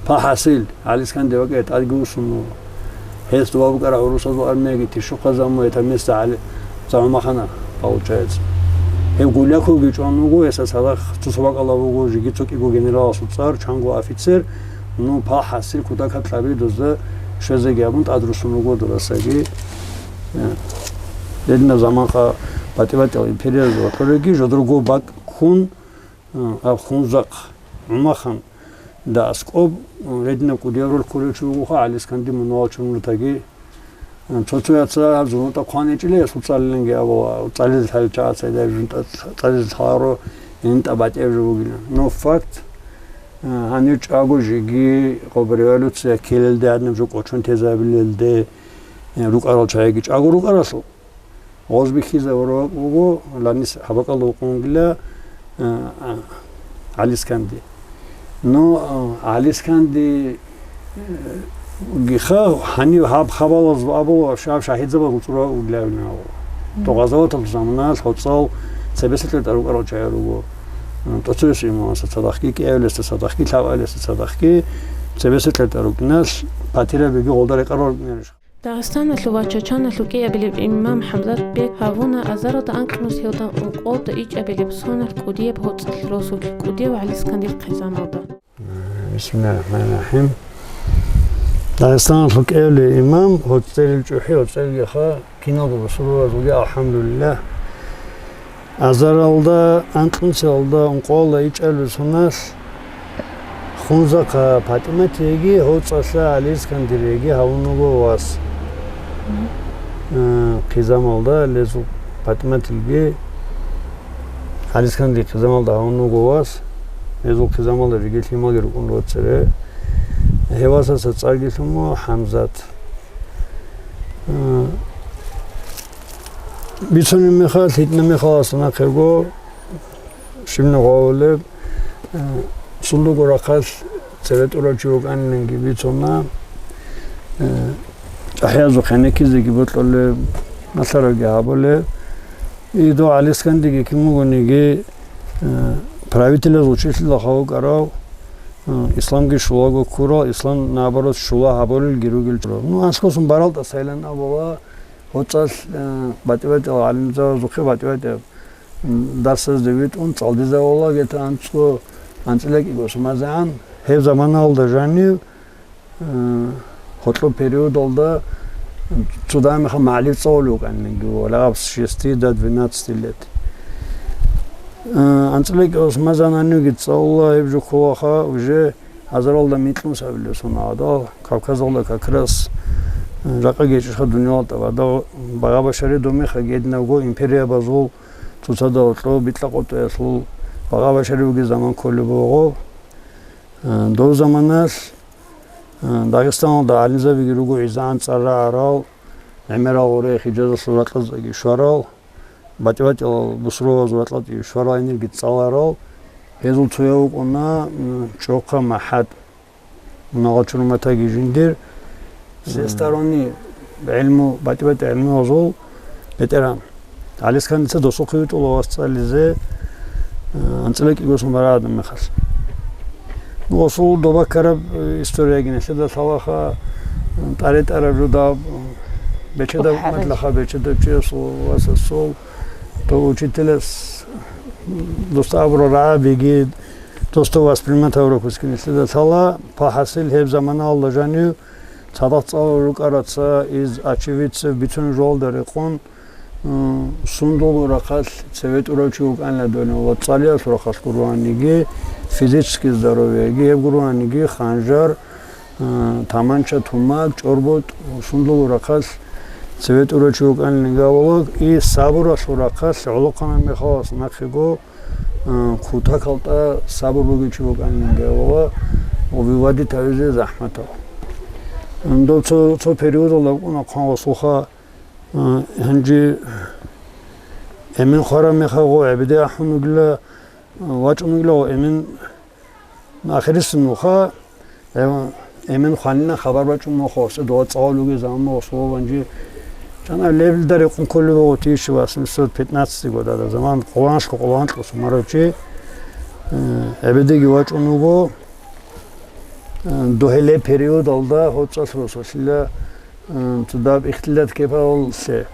Пагь хӀасил, ГӀалисканди вакӀа тӀадги вуссун вуго. Гьес дова букӀараб гӀурусазул армияги тишухъа заму это место ГӀали-, ГӀумахана, получается. Гьев Гуляковги чӀван вуго, гьесда цадахъ цо-цо бакӀалда буго, жеги цо кӀиго генераласул цӀар, чанго офицер, ну, пагь хӀасил кутакаб кьаби дозда щвезеги абун тӀадруссун вуго дурасаги. Э, гьединаб заманха батӀи-батӀиял империялъул ватӀуреги жодорго бакӀ ккун, э, гьаб Хунзахъ, ГӀумаханда аскӀоб, э, гьединаб кӀудияб роль кколев чи вугоха ГӀалисканди мунагьал чорнолъутаги. Э, цо-цояца гьаб зунутӀа хъван гьечӀила, гьесул цӀалиланги абула, цӀализе лъалел чагӀаца гьединаб жунтӀа цӀализе лъаларо, гьениб батӀияб жо бугилан. Но факт, э, гьанив чӀаго жеги гъоб революция ккелелде, гьадинаб жо кӀочон тезабилелде, э, рукӀарал чагӀиги чӀаго рукӀаралъул. Гъоз бихьизабураб буго, Ланис гьаб бакӀалда вукъунгила, а, а, ГӀалисканди. Ну, а, ГӀалисканди, э, гиха гьанив гьаб хабалаз абула, ша-, шагьидзабаз гуцӀру углавина абула. Мгм. То гъазаватал заманалъ гьоцӀал цебесекье тӀарукӀарал чагӀи руго. М, тӀоцевес имамасда цадахъги, кӀиабилесда цадахъги, лъабабилесда цадахъги, цебесекье тӀарукӀиналъ, батирабиги гъолда рекъарал рукӀинарищ? Дагъистаналъул ва Чачаналъул кӀиабилеб имам ХӀамзат бек гьавуна азаралда анкьнусиялда ункъоялда ичӀабилеб соналъ кӀудияб гьоцӀалъ росулъ кӀудияв ГӀалискандил хъизамалда. Бисмиллагьир рахӀманир рахӀим. Дагъистаналъул кӀиабилеб имам, гьоцӀерил чӀухӀи, гьоцӀерилгиха киналго бусурбабазулги, алхӀамдулиллагь. Азаралда, анкьнусиялда, ункъоялда ичӀабилеб соналъ Хунзахъа ПатӀиматиеги гьоцӀалъа ГӀалискандириеги гьавун вуго вас. Э, хъизамалда лезул ПатӀиматилги, ГӀалискандири хъизамалда гьавун вуго вас. Лезул хъизамалда жеги лъималги рукӀун руго цере. Гьев васаса цӀарги лъун буго ХӀамзат. Э, Бицунеб мехалъ, гьитӀинаб мехалъ асда нахъего, щиб гъавулеб, э, сундуго рахъалъ цеве тӀурав чи вукӀанинги бицуна, э, чӀахӀиязухъ гьенеккизеги бокьулеб, малъарабги гьабулеб. Идо ГӀалискандиги кин бугониги, э, правителазул чилъилаха вукӀарав, э, исламги щулаго ккурал, ислам, наоборот, щула гьабулелги ругел чӀурав. Ну, анцӀгосун баралтӀа сайлан абула, ГьоцӀалъ, э, батӀи-батӀиял гӀалимзабазухъе батӀи-батӀияб, м, дарсазде витӀун, цӀалдизавула гьета анцӀго, анцӀила кӀиго сумазегӀан, гьеб заманалда жанив, э, гьоркьоб периодалда цо дагьаб мехалъ магӀариф цӀалулев вукӀанинги, ва лягӀаб с шести до двенадцати лет. Э, анцӀила кӀиго сумазегӀан гьанивги цӀалула, гьеб жо кколаха уже Азаралда микьнусабилеб соналда, Кавказалда как раз, э, жакъа гьечӀищха дуниял тӀабада багъа-башари домихъа гьединабго империябазул цоцазда гьоркьоб битӀа-къотӀаялъул багъа-башари бугеб заман кколеб буго. Э, дов заманалъ, э, Дагъистаналда гӀалимзабиги руго гӀезегӀан цӀар рагӀарал, гӀемерал гъоре Хижазалъул ракьаздаги щварал, батӀи-батӀиял бусурбабазул ракьалде щварал гьенирги цӀаларал, гьезул цояв вукӀуна, м, ЧӀохъа МахӀад, мунагьал чуруматаги жиндир, всесторонний гӀилму, батӀи-батӀи гӀилмуязул бетӀеран. ГӀалискандица досухъе витӀула вас цӀализе, м, анцӀила кӀиго сумазегӀан гьадин мехалъ. Ну, асул доба ккараб, э, историягин нилъеда лъалаха, м, тӀаре-тӀараб жо даб, м, бечедаб умматлъаха, бечедав чиясул васасул, то учителас, м, досда абурал рагӀабиги, досда воспринимать гьабураб куцги нилъеда лъала, пагь хӀасил гьеб заманалда жанив, цадахъ цӀалулел рукӀараца из очевидцев бицунеб жоялда рекъон, М, сундул рахъалъ цеве тӀурав чи вукӀанила дона ва цӀалиялъул рахъалъ гурониги, Физическое здоровьеги гьеб гурониги, ханжар, а, таманча, тумаг, чӀорбутӀ, сундул рахъалъ цеве тӀурав чи вукӀанин гавулаг, и сабуралъул рахъалъ гӀолохъанаб мехалас нахъего, а, кутакалда сабур бугев чи вукӀанин гавула, выводить гьавизе захӀматал. М, дов цо, цо периодалда вукӀуна хъван гъосулха, а, гьанже эмен хвараб мехалгъо гӀебеде ахӀун вугила, вачӀун вугила, эмен ахирисеб нуха, э, эмен хванина хабар бачӀун мухъ, гъосда дова цӀалулги заман мухъ, слово ванжи. Чана лебилда рекъон кколеб буго тысяча восемьсот пятнадцатый годада, заман къоланшго къоланкьа сумарав чи, э, гӀебедеги вачӀун вуго, э, догьеле периодалда гьоцӀалъ росулъила, э, цо даб ихтилат кепаллъе.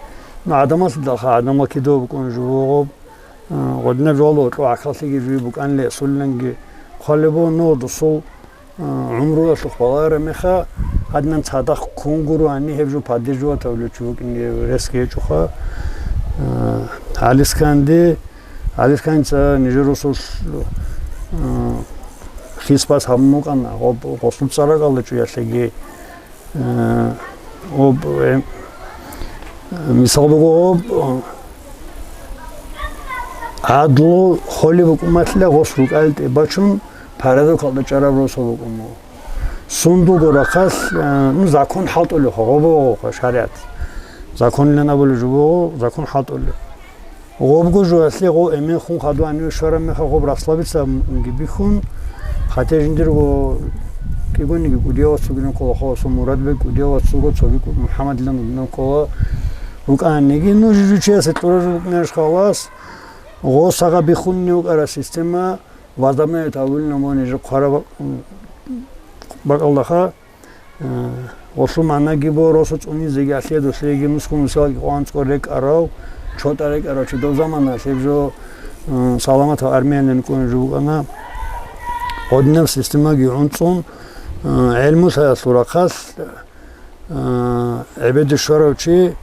Ну, гӀадамалъидалха, гӀадамал кидав букӀун жо буго. А, гъодинаб жоялда гьоркьов гӀахьаллъиги жуй букӀанилан асулиланги хъвалеб буго, ну, досул, а, гӀумруялъухъ балагьараб меха, гьадинан цадахъ ккун гурони гьеб жо поддерживать гьавулев чи вукӀинги ресги гьечӀоха. А, ГӀалисканди, ГӀалисканца нижер росулъ, а, хисбас гьабун букӀана, гъоб-, гъосул цӀар ракӀалда чӀуялъеги. Э, об, э, мисал буго, об, гӀадлу холеб букӀумалъила гъос рукӀалил тӀибачун, порядокалда чӀараб росу букӀун буго. Сундулго рахъалъ, э, ну, закон хӀалтӀулев гъо-, гъо буго шаригӀат. Законилан абулеб жо буго, закон хӀалтӀулев. Гъобго жоялъе гъо эмен хун хадуаниве щвараб мехалъ гъоб расслабиться бихьун, хотя жиндирго кӀигониги кӀудияв вац вугилан ккола, хасго Мурадбек кӀудияв вац вуго, цоги МухӀаммадлъан вугилан ккола. ВукӀаниги, ну, жижучиясе кьураб букӀунарищ халас, гъо сагъа биххунни вукӀараб система возобновить гьавулин, амма нижер хъвараб бакӀалдаха. Э, гъолъул магӀнаги буго, росу цӀунизеги, алъе-долъеги, нусго-нусиялги къванцӀго рекӀарав, чотӀа рекӀарав чи дов заманалъ гьеб жо, э, саламатаб армиялин кӀун жо букӀана. Гъодинаб системаги гӀунцӀун, э, гӀелму-лъаялъул рахъалъ, э, гӀебеде щварав чи,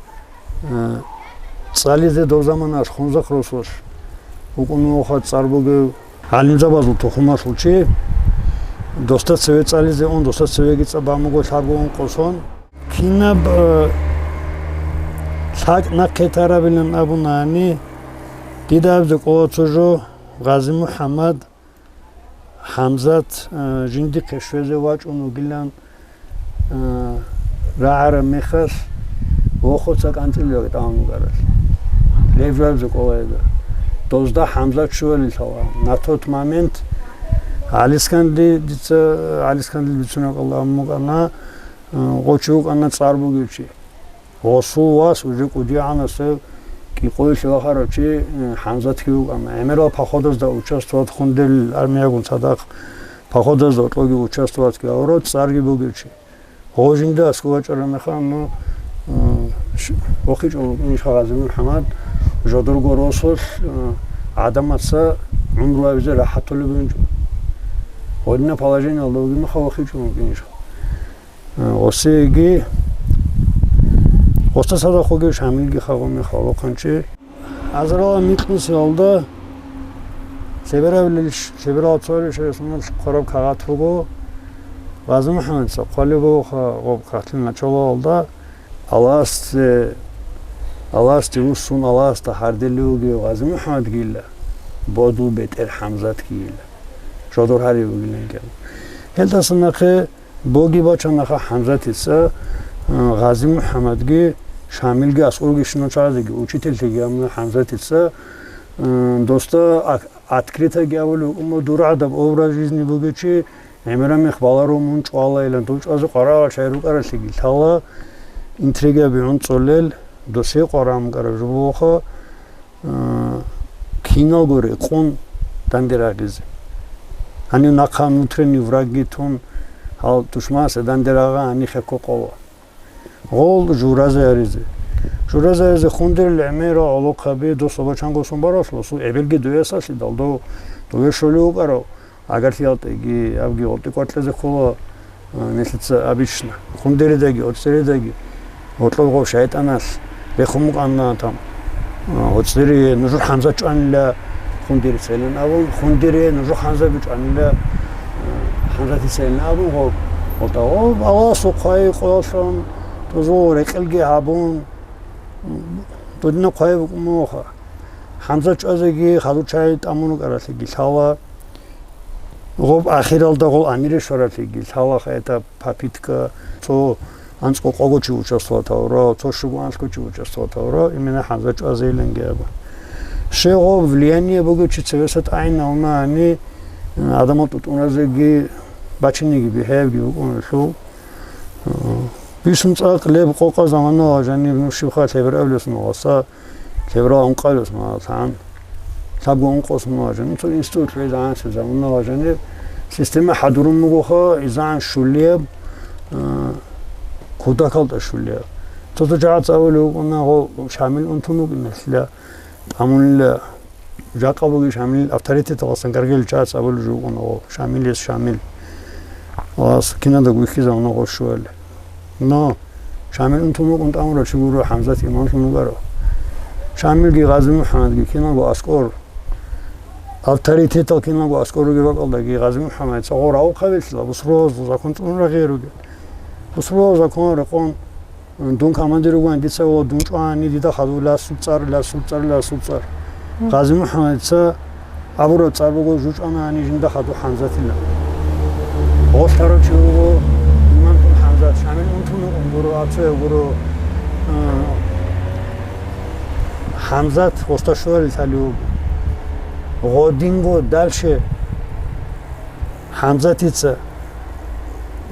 э, цӀализе дов заманалъ Хунзахъ росулъ вукӀун вуха цӀар бугев, гӀалимзабазул тухумалъул чи, досда цеве цӀализе ун, досда цевеги цӀа бан буго лъабго ункъо сон. Кинаб, э, лъакӀ нахъе тарабилан абунани, дида абизе кӀола цо жо, Гъази МухӀаммад, ХӀамзат, э, жиндихъе щвезе вачӀун вугилан, а, рагӀараб мехалъ, вохуца кӀанцӀилилаги тӀамун вукӀаралъ. Леб жо абизе кӀола гьеда. Дозда ХӀамзат щвалилъала. На тот момент ГӀалисканди, дица ГӀалискандил бицунеб кӀалда абун букӀана, а, гъо чи вукӀана цӀар бугев чи. Гъосул вас уже кӀудиянасев кӀикъоялъе вахарав чи, э, ХӀамзатги вукӀана. ГӀемерал походазда участвовать, Хундерил армиягун цадахъ походазда гьоркьоги участвоватьги гьавурав цӀарги бугев чи. Гъо жинда аскӀов вачӀараб мехалъ, ну, э, ш-, вохичӀо вукӀинищха Гъази МухӀаммад, жодорго росулъ, э, гӀадамаца гӀумру гьабизе рахӀатулеб гьунчӀо. Гъодина положениялда вугеб мехалъ вохичӀо вукӀинищха. Гъосиеги, гъоста цадахъ вугев Шамилги хагъуми халухъанчи. Азарала микьнусиялда лъеберабилищ-, лъеберал цолищ ресуналъ хъвараб кагъат буго. Гъази МухӀаммадица хъвалеб бугоха гъоб кагъатлъи началалда, Аласде, Аласде вуссун, Аласда гьардилев вугев Гъази МухӀаммадгийила, бодул бетӀер ХӀамзатгийила, жодор гьарив вугилан кӀел. Гьелдаса нахъе Боги бачанаха ХӀамзатица, а, Гъази МухӀаммадги, Шамилги, аскӀорги щинал чагӀазеги, учительлъиги гьамуна ХӀамзатица, а, досда ак-, открытоги абулев, умма дур гӀадаб образ жизни бугев чи, гӀемераб мех баларо мун чӀвалайилан, дов чӀвазе къварагӀал шай рукӀаралъиги лъала, интригаби гӀунцӀулел, досие къварагӀун букӀараб жо бугоха, а, киналго рекъон данде рагъизе. Гьанив нахъа внутренний врагги тун, гьал душманасда данде рагъа гьанихъе кколо. Гъол журазе гьаризе. Журазе гьаризе Хундерил гӀемерал гӀолохъаби дос бачанго сон баралъула, су эбелги дуясалъидал дов, дове щолев вукӀарав, АгарлъиялтӀеги, абги гъоркье кӀвар кьезе ккола, а, нилъеца обычно. Хундеридаги, ГьоцӀеридаги, гьоркьоб гъов шайтӀаналъ рехун букӀана там, а, ГьоцӀери, нужер ХӀамзат чӀванила, Хундир цӀелин абун, хундире нуж ханза бичӀанила, э, ханзати цӀелин абун гъоб. Гъота гъоб Аллагьасул хъвай къоялъун, тузул рекъелги гьабун, додина хъвай букӀун муха. Ханза чӀвазеги хадур чай тӀамун рукӀаралъеги лъала. Гъоб ахиралда гъол амире щваралъеги лъала, хай это попытка, цо анцӀго къого чи участвовать гьавра, цо щуго анцӀго чи участвовать гьавра, именно ханза чӀвазейиланги аба. Щай гъоб влияние бугев чи цевеса тӀагӀинавуна гьани, адамал тӀутӀуназеги бачинеги бихӀиябги букӀун гьелъул. Бищун цӀакъ леб къокъа замана жаниб нушибха лъеберабилес мугъаса. Лъеберал ункъабилес мугъаллъан. Лъабго ункъос мугъажани, цо институт лъугӀизегӀанси замана гьажани, система хӀадурун бугоха, изан щулияб, а, кутакалда щулияб. Цо-цо жагьаца абулев вукӀуна, гъо, Шамил унтун вукӀиналъила, тӀамунила, жакъа буги Шамил авторитеталасан гаргел жагьаца абулев жо вукӀуна, гъо, Шамилис Шамил. Вас кинадаго вихьизавуна гъо щуали. Но Шамил унтун вукӀун тӀамурав чи гуро, ХӀамзат имамлъун вугоро. Шамилги ГъазимухӀаммадги киналго аскӀор, авторитетал киналго аскӀор ругеб бакӀалдаги ГъазимухӀаммадица гъо равухъавелъила бусурбабазул закон цӀунун рагъи ругел. Бусурбабазул закон рекъон, дун командир вугони, дица вуго дун чӀвани, дида хадув ласул цӀар, ласул цӀар, ласул цӀар. ГъазимухӀаммадица абураб цӀар буго жучӀана гьанив жинда хадув ХӀамзатилан. Гъолъ тарав чи вуго имамлъун ХӀамзат, Шамил унтун вукӀун гуро, ацуяв гуро, а, ХӀамзат гъосда щварил лъалев вуго. Гъодинго дальше ХӀамзатица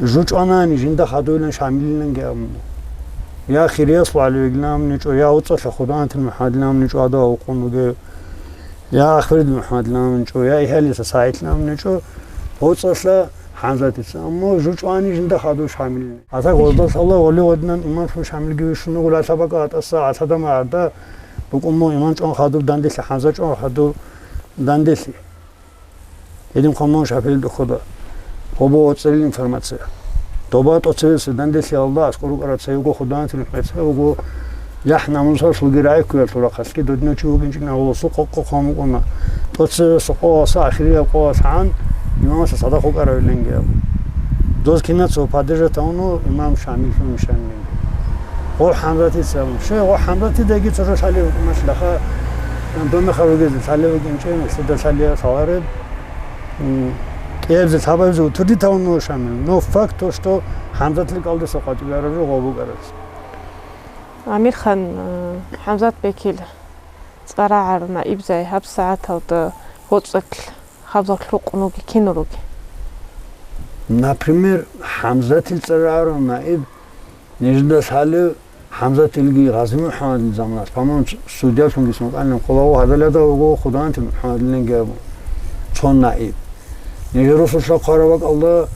жучӀана гьанив жинда хадуйлан Шамилиланги абун. Я Хириясул ГӀалиевилан абун гьечӀо, я ГьоцӀалъа Худагьанти МухӀаммадилан абун гьечӀо, гьадав вукъун вугев. Я Ахмед МухӀаммадлъан абун гьечӀо, я Ихьалиса СагӀидлъан абун гьечӀо, ГьоцӀалъа ХӀамзатица. Амма жучӀани жинда хадув Шамилни. Гьатта гъоздалъала гъоли гъодинан имамлъун Шамилги вищун вуго, лъабакъа гьатӀаса гӀалъадама гьарда букӀун мун имам чӀван хадув данделъи, ХӀамза чӀван хадув данделъи. Гьедин хъван мун Шапил духуда. Гъобо оцӀилин информация. Доба тӀоцевесеб данделъиялда аскӀор рукӀарал цевего Худагьанти МухӀаммад, цевего яхӀ-намусалъулги рагӀи ккуялъул рахъалъги додинав чи вугин чӀинагъуласул къокъ-къокъ гьамукъуна. ТӀоцевесеб къоялъа ахирияб къоялъгӀан имамасда цадахъ вукӀаравиланги абун. Доз кинаца падежат гьавуна имам Шамиллъун нишаниланги. Гъо ХӀамзатица абун. Щай, гъо ХӀамзатидаги цо жо лъалев вукӀинач, лаха домехал ругезе лъалев вукӀинчӀеб, нилъеда лъалев лъалареб. М, кӀиабизе лъабабизе утвердить гьавун вуго Шамил. Но факт то, что ХӀамзатил кӀалдиса къватӀибе араб жо гъо букӀараб. Амирхан, э, ХӀамзат бекил цӀар рагӀарав наибзай гьабсагӀаталда ГьоцӀалъ хабзал лъукъун вуги кинал руги? Например, ХӀамзатил цӀар рагӀарав наиб нижеда лъалев ХӀамзатилги ГъазимухӀаммадил заманалъ, по-моему, судьялъунги сункъанилан къулаву гьадалада вуго Худагьанти МухӀаммадиланги абун, цо наиб. Нижер росулъа хъвараб бакӀалда,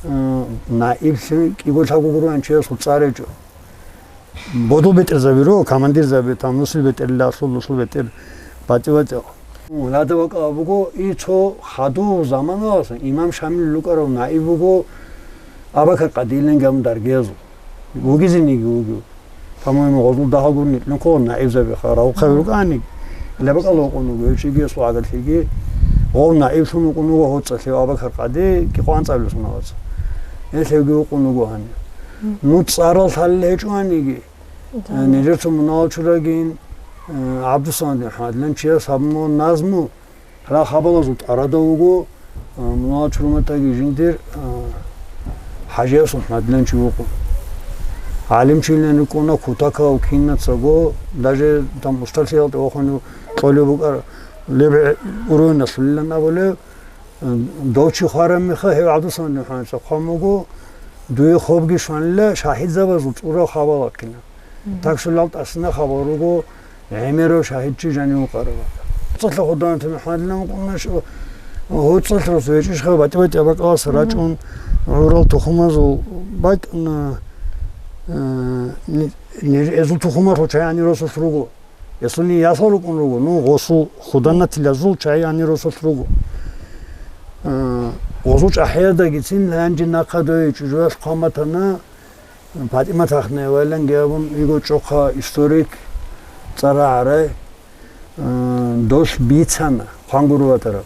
э, наиблъи кӀиго-лъабго гурбан чиясул цӀар гьечӀо. Бодул бетӀерзаби руго, командирзаби, там, нусил бетӀерлъи, аслул, нусул бетӀер, батӀи-батӀиял. Гьадаб бакӀалда буго, и цо хадув заманалъ имам Шамил рукӀарав наиб буго Абакар Къадииланги абун даргиязул. Вугизениги вугев. По-моему, гъозул дагьал гурони, ну, ккола наибзабиха, равухъаби рукӀаник. Гьелеб бакӀалда вукъун вуго, гьев чӀиги асул гӀагарлъиги. Гъов наиблъун вукъун вуго ГьоцӀалъе Абакар Къади, кӀикъоялда анцӀабилеб соналъ. Гьелъ гьевги вукъун вуго гьанив. Ну, цӀарал лъалел гьечӀо гьаниги. Э, нижер цо мунагьал чурагин, э, ГӀабдусамадил МухӀаммадлъан чияс гьабун назму, гьарал хабалазул тӀарадав вуго, э, мунагьал чуруматаги жиндир, э, ХӀажияс МухӀаммадлъан чи вукъун. ГӀалимчилан рукӀуна кутакав кинацаго, даже там устарлъиялда вахунев кьолев букӀар, леб уровеналъулилан абулев, Дов чи хвараб мехалъ гьев ГӀабдусамадил МухӀаммадица хъван буго, дуе хобги щванила шагьидзабазул цӀурал хабал бахъина. Мгм. Так что лал тӀасина хабал руго гӀемерав шагьидчи жанив вукъараб. ГьоцӀалъа Худагьанти МухӀаммадилан вукъуна, ГьоцӀалъ рос гьечӀищха, батӀи-батӀи абакӀаласа рачӀун гӀурал тухумазул бакӀна, э, ни-, ни-, гьезул тухумалъул чагӀи гьанир росулъ руго. Гьесул ясал рукӀун руго, ну, гъосул худанатилазул чагӀи гьанир росулъ руго. Э, гъосул чӀахӀиядагицин гьанже нахъа дой чӀужуялъ хъван батана, ПатӀимат Ахнаеваланги абун, йиго чӀухъа историк, цӀар рагӀарай, э, долъ бицана. Хъван гуро ватараб.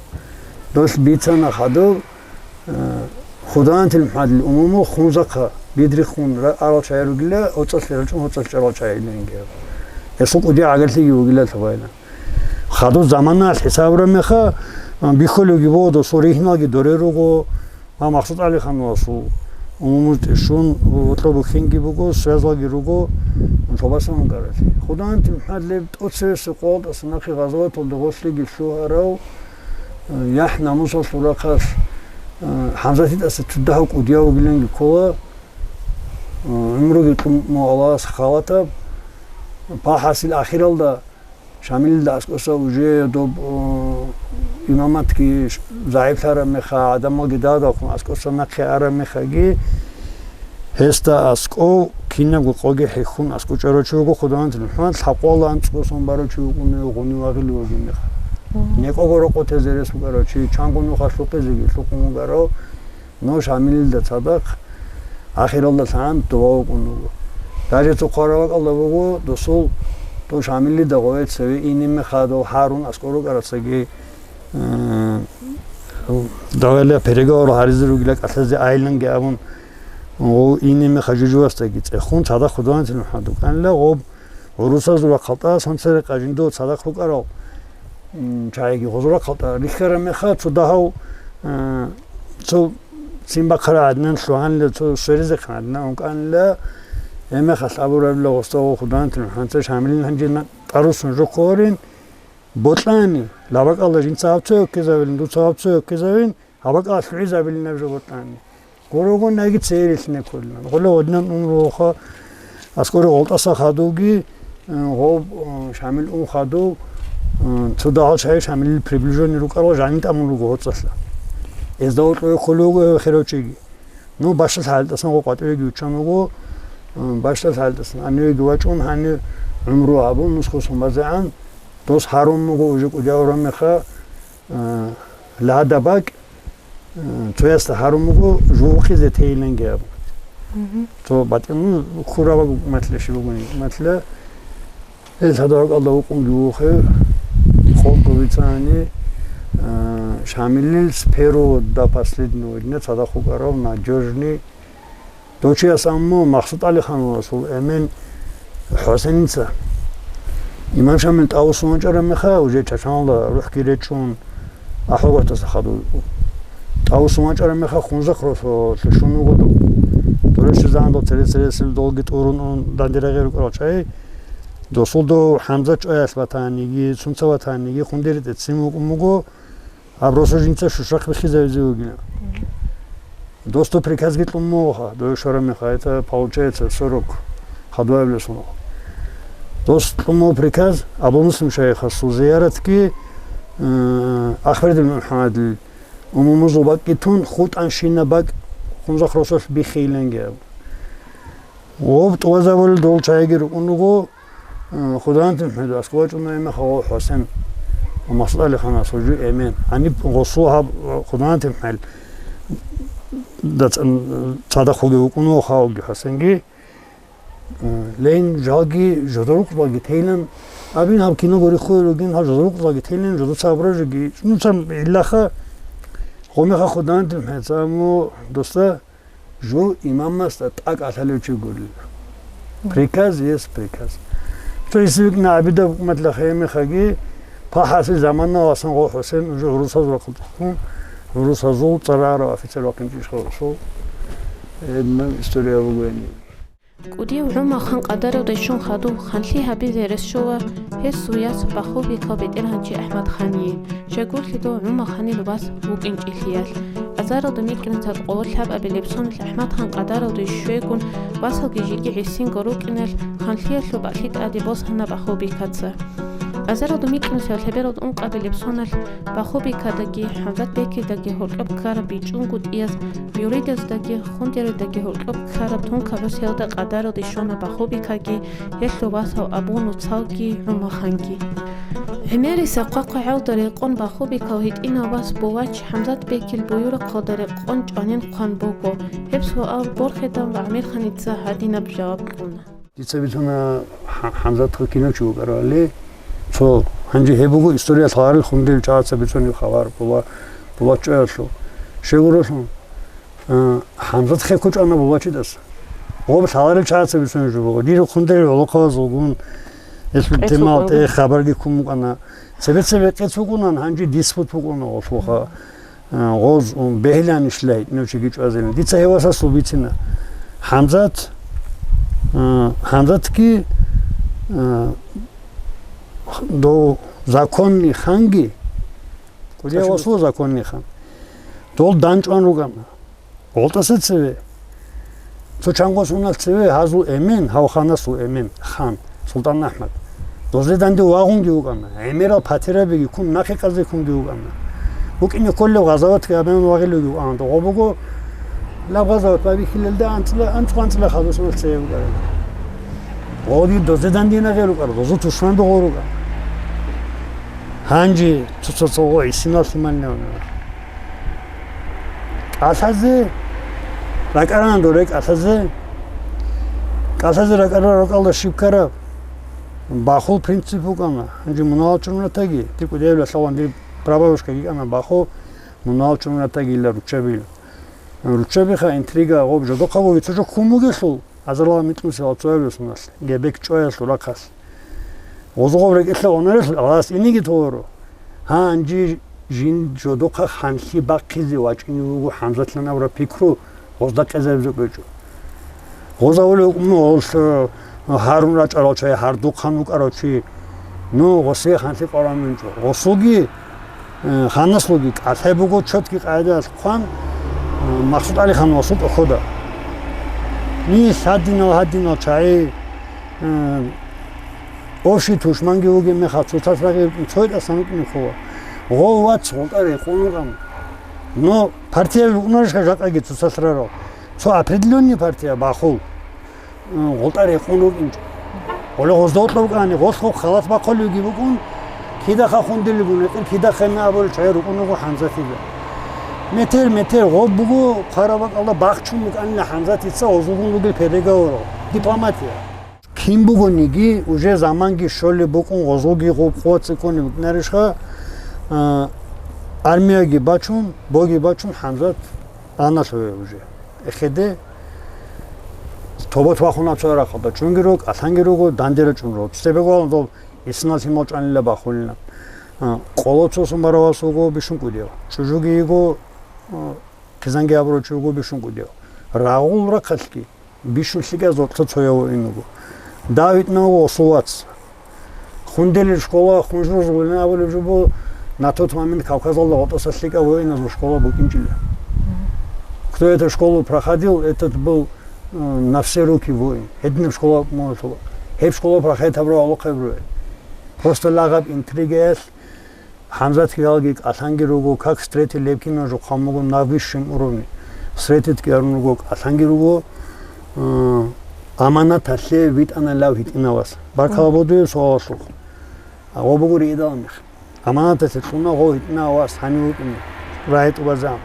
Дос бицана хадуб, э, Худаантил МухӀаммадил умуму Хунзахъа бидрихъун ра-, арал чагӀи ругила, оцӀалъе рачӀун, оцӀалъ чӀарал чагӀи илинги. Гьесул кӀудияв гӀагарлъиги вугила лъугьайна. Хадуб заманалъ хӀисабураб меха, э, бихьулевги буго, досул ригьналги доре руго, ва Махсуд ГӀалихановасул умумузде щун, гьоркьоб бухьинги буго, связалги руго, лъобасан вукӀаралъе. Худаантил МухӀаммад леб тӀоцевесеб къоялдаса нахъе гъазаваталда гъорлъиги лъугьарав, э, яхӀ-намусалъул рахъалъ, э, ХӀамзатидаса цо дагьав кӀудияв вугиланги ккола, э, гӀумруги кьун Аллагьас халатаб, пагьасил ахиралда Шамилилда аскӀоса уже доб, э, имаматги ш-, загӀиплъараб меха, гӀадамалги дагьдалхъун аскӀоса нахъе араб мехаги, гьесда аскӀов кинабго къоги хӀехьун аскӀов чӀарав чи вуго Худаантил МухӀаммад, лъабкъоялда анцӀго сон барав чи вукӀунев гъунив вагъулев вугеб меха. Мгм. НекӀого рокъотезе рес букӀарав чи, чанго нуха лъукъизеги лъукъун вугарав, Ну, Шамилилда цадахъ ахиралда лъан дова вукӀун вуго. Даже цо хъвараб бакӀалда буго, досул, дов Шамилида гъове цеве ине мехалда, дов ХӀарун аскӀор рукӀарацаги, э, давала переговорал гьаризе ругила кӀалъазе айиланги абун, гъов ине меха жужувасдаги цӀехун, цадахъ Худаантил МухӀаммад вукӀанила, гъоб гӀурусазул рахъалда, сон церекъа жиндув цадахъ рукӀарал, м, чагӀиги гъозул рахъалда рихьараб меха, цо дагьав, э, цо цин бахъараб гӀадинан лъугьанила, цо сверизехъин гӀадинан ункӀанила, гьеб мехалъ абурабила гъосда, гъо, Худаантил МухӀаммад, Шамилин гьанже на-, тӀарусун жо хъугьарин, бокьани, лъабкъоялда жинца гьаб цо гьеккезабилин, дуца гьаб цо гьеккезабин, гьаб бакӀалъ гӀизабилинаб жо бокьани. Гурого наги цейрилъине кколилан. Гъоле гъодинан ун ругоха, аскӀоре гъолтӀаса хадуги, э, гъоб, э, Шамил ун хадув, э, цо дагьал чагӀи Шамилил приближённый рукӀарал жанив тӀамун руго гьоцӀалъа. Гьезда гьоркьове кколев вуго гьев херав чиги. Ну, бащдалъ гьалдасан гъо къватӀивеги вуччан вуго, э, бащдалъ гьалдасан гьанивеги вачӀун, гьанив гӀумру гьабун, нусго сон базегӀан, дос гьарун буго уже кӀудияв гьавураб меха, э, лагьада бакӀ, э, цоясда гьарун буго, жугьухъизе тейиланги абун. Мгм. Цо батӀи-, ну, хураб матлъа щиб бугони, матлъа, гьел гьадаб бакӀалда вукъунги вухе, къо-, къо бицани, э, Шамилил с первого до последнего дня цадахъ вукӀарав надёжный Дов чияс аммо Махсуд ГӀалихановасул эмен ХӀусеница. Имам Шамил тӀавусун вачӀараб меха, уже Чачаналда рухӀги речӀчӀун, АхӀулгатаса хадув. ТӀавусун вачӀараб меха, Хунзахъ росулъе щун вуго дов. Дурещи зандал цере-цересел долги тӀурун ун дандирагъи рукӀарал чагӀи. Досул дов ХӀамзат чӀваялъ ватаниги, цунца ватаниги, хунде ритӀе ццин вукӀун вуго. Гьаб росу жинца шушахъ биххизавизе вугин. Досда приказги кьун мугъа, дой шора меха, это получается сорок хадуаблъи сунагь. Дос кьун мугъа приказ, Абу Муслим шайихасул зияратги, э, Ахмед ибн МухӀаммадил умумузул бакӀги тун, хутӀан щина бакӀ Хунзахъ росулъ биххейиланги абу. Гъоб тӀубазабулел дол чагӀиги рукӀун руго, э, Худаантил МухӀаммад аскӀов вачӀуна гьеб мехалъ гъов ХӀусен ва Махсуд ГӀалихановасул жу эмен. Гьаниб гъосул гьаб Худаантил МухӀаммад дацӀан цадахъ вугев вукӀун вуго хавги ХӀусенги. Э, лейн жалги жодорухъ балги тейлан. Абин гьаб кино гори хуе ругин, гьаб жодорухъ балги тейлан, жодоца абражиги. Ну, цан гӀиллаха, гъомеха Худаантил МухӀаммад цамо доста Жо имамасда тӀакӀалъалев чи гурила. Приказ есть приказ. То есть викӀна гӀабидаб хӀукуматла хемехаги, пахӀаси заманаласан гъо ХӀусен уже гӀурусазул рахъалдехун, гӀурусазул цӀарарав офицер вахъинчӀищха гъосул. Гьеб история бугони. КӀудияв ГӀумахъан къадаралда щун хадув ханлъи гьабизе рес щола гьесул яс Бахубикал бетӀергьанчи АхӀмадхание. Щайгурлъидал ГӀумаханил вас вукӀинчӀелъиялъ, азаралда микьнацал къоло лъабабилеб соналъ АхӀмадхан къадаралде щвегун, васалги жеги гӀисинго рукӀиналъ, ханлъиялъул бакӀлъи тӀаде босана Бахубикаца. Азаралда микьнусиялъ гьабералда ункъабилеб соналъ Бахубикадаги ХӀамзат бекидаги гьоркьоб ккараб бичӀчӀунго тӀияз, муридаздаги хундералдаги гьоркьоб ккараб тункаб росиялда къадаралде щвана Бахубикаги, гьелъул васал Абу Нуцалги ГӀумаханги. ГӀемерисеб хъвахъ гӀелда рекъон Бахубикал гьитӀинав вас Булач ХӀамзат бекил буюрахъалда рекъон чӀванин хъван буго, гьеб суал борхидал ГӀамирханица гьадинаб жаваб кьуна. Дица бицуна ХӀа-, ХӀамзатха кинав чи вукӀарали, Цо, гьанже гьеб буго историялъ гьарил хунделъ чагӀаца бицунеб хабар була, була чӀваялъул. Щегуралъун, а, ХӀамзат хехъ кучӀана Булачидаса. Гъоб лъаларел чагӀаца бицунеб жо буго. Дир хунделъ гӀолохъабазулгун, гьелъул къец темал вукӀана. ТӀе хабарги ккун букӀана. Цебе-цебе къец вукӀунан, гьанже диспут букӀуна гъолъулха. А, гъоз, ун, бегьиланищ лай, нучиги чӀвазилан. Дица гьев васасул бицина. ХӀамзат, а, ХӀамзатги, а, дов законный ханги, кӀудияв васул законный хан. Дол данчӀван ругана. ГъолтӀаса цеве. Цо чанго соналъ цеве гьазул эмен, гьав ханасул эмен, хан, Султан АхӀмад. Дозе данде вагъунги вукӀана, гӀемерал патирабиги ккун, нахъе къазе ккунги вукӀана. БукӀине кколев гъазаватги гьабун вагъилуги вукӀана. Догъо буго, лаб гъазават байбихьилелда анцӀила, анцӀго анцӀила хадусуналъ цеве вукӀарана. Гъоги дозе данде нагъе рукӀара, дозул тушман догъо рукӀана. Гьанже цо-цо-цо гъо гӀисинал лъимал невана. КӀалъазе ракӀарана доре, кӀалъазе. КӀалъазе ракӀарал ракӀалда щиб ккараб? Бахул принцип букӀана. Гьанже мунагьал чӀун ратаги, дир кӀудияб лъалан дир прабабушкаги кӀана бахул, мунагьал чӀун ратаги ила руччабил. Руччабиха интрига гъоб жодохъабуги цо жо ккун бугелъул, азарала микьнусиялъ цояб росуналъ, гебек чӀваялъул рахъалъ. Гъозу гъоб рекӀелъа гъунарелъул, гъас иниги товаро. Гьанже жин жодохъа ханлъи бахъизе вачӀине вуго ХӀамзатлъан абураб пикру гъозда къезабизе кӀвечӀо. Гъоз авулев вукӀун гъолъ, э, гьарун рачӀарал чай, гьардухъан вукӀарав чи, ну, гъосе ханлъи къваран винчӀо. Гъосулги, э, ханаслуги кӀалъай буго, чотги къагӀидаялъ хъван, э, Махсуд ГӀалиханасул тӀохьода. Нилъ гьадинал, гьадинал чагӀи, э, общий тушманги вугеб мехалъ цоцалъ рагъи рукӀин, цойтӀасан рукӀин хъула. Гъов вац гъултӀа рекъон рукӀан. Но партия вукӀунарищха жакъаги цоцалъ рарал? Цо определённый партия бахул. М, гъултӀа рекъон рукӀинчӀо. Гъоле гъозда гъоркьа букӀани, гъолъго халат бахъулевги букӀун, кидаха хундилигун рекъел, кидаха ина абулел чагӀи рукӀун руго ХӀамзатида. Метер, метер гъоб буго, хъвараб бакӀалда бахчун букӀанила ХӀамзатица гъозулгун ругел переговорал. Дипломатия. Кин бугониги, уже заманги щолеб букӀун, гъозулги гъоб къуват цӀикӀкӀунеб букӀинарищха, а, армияги бачун, боги бачун ХӀамзат аналъуве уже. Эхеде тобат вахуна цо рахъалда чӀунги руго, кӀалъанги руго, данде рачӀун руго. Цебе гуалан дол исинал лъимал чӀванила бахулина. А, къоло цо сумаравас вуго бищун кӀудияв. ЧӀужуги йиго, а, хъизанги абурав чи вуго бищун кӀудияв. Рагъул рахъалъги бищун лъикӀаз гъоркьа цояв вугин вуго. Дав гьитӀна вуго гъосул вац. Хунделил школа хунжуз гъулин абулеб жо буго, на тот момент Кавказалда гъотӀаса лъикӀав воиназул школа букӀинчӀила. Кто эту школу проходил, этот был, э, на все руки воин. Гьединаб школа мугьалъула. Гьеб школа прохед гьабурав гьалухъ гьабурав. Просто лагъаб интригаялъ ХӀамзат хиялги кӀалъанги руго, как встретили лебкина жухъа муго на высшем уровне. Встретитги гьарун руго, кӀалъанги руго, э, аманаталъе витӀана лав гьитӀинавас. Баркала бодуе суалалъухъ. Гъо буго риидал мех. Аманаталъе кьуна гъо гьитӀинавас гьанив вукӀине. РагӀи тӀубазан.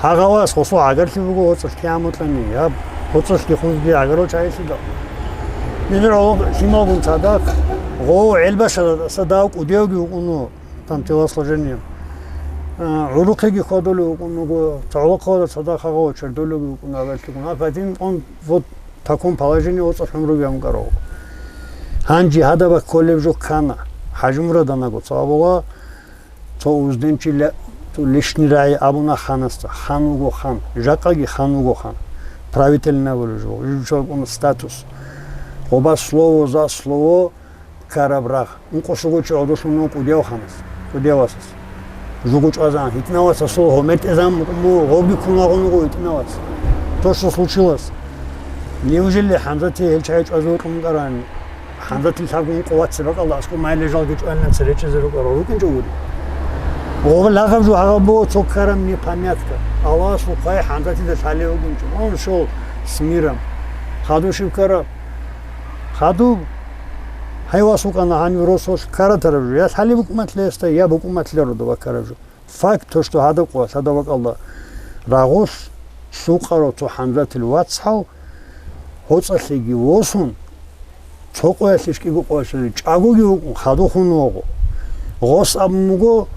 Гьагъавас гъосул гӀагарлъи буго гъоцӀалъ киямутлъани, я гъоцӀалъги хунзги гӀагарал чагӀилъидал. Нилер гъо лъималгун цадахъ, гъо гӀелбасараса дав кӀудевги вукӀуну. Там телосложение. А, гӀурухъеги хьвадулев вукӀун вуго, цогӀлохъала цадахъ гъо чердулев вукӀун абеллъигун. Гьаб гьадин он вот таком положении оцӀа хӀумруги гьанкӀарав. Гьанже гьадаб кколеб жо ккана. ХӀажимураданаго цо абула, цо узденчи ле-, цо лишний рагӀи абуна ханасда. Хан вуго хан. Жакъаги хан вуго хан. Правительный абулеб жо. Жо ккуна статус. Гъоба слово за слово, ккараб рагъ. Ункъо-щуго чи гӀодолъун вуго кӀудияв ханас, кӀудияв васас. Жуго чӀвазан, гьитӀинав васасул гьомер тӀезан му-, гъобги ккун вагъун вуго гьитӀинав вац. То, что случилось. Неужели ХӀамзатие гьел чагӀи чӀвазе вукьун вукӀарани? ХӀамзатил лъабго ункъо ваци бакӀалда аскӀоб майиле жалги чӀванилан цере чӀезе рукӀарал рукӀинчӀо гури. Гъоба лагъаб жо гьагъаб буго цо ккараб непонятка. Аллагьасул хъвай ХӀамзатида лъалев вукӀинчӀо. Он шел с миром. Хадуб щиб ккараб? Хадуб. Гьай вас вукӀана гьанив росулъ ккаратараб жо, я лъалеб букӀуматлъи гьесда, я букӀуматлъи родова ккараб жо. Факт то, что гьадаб къо-, гьадаб бакӀалда рагъулъ лъукъарав цо ХӀамзатил вацгӀал гьоцӀалъеги восун, Цо къоялъе кӀиго къоялъе чӀагоги вукӀун, хадув хун вуго. Гъос абун буго,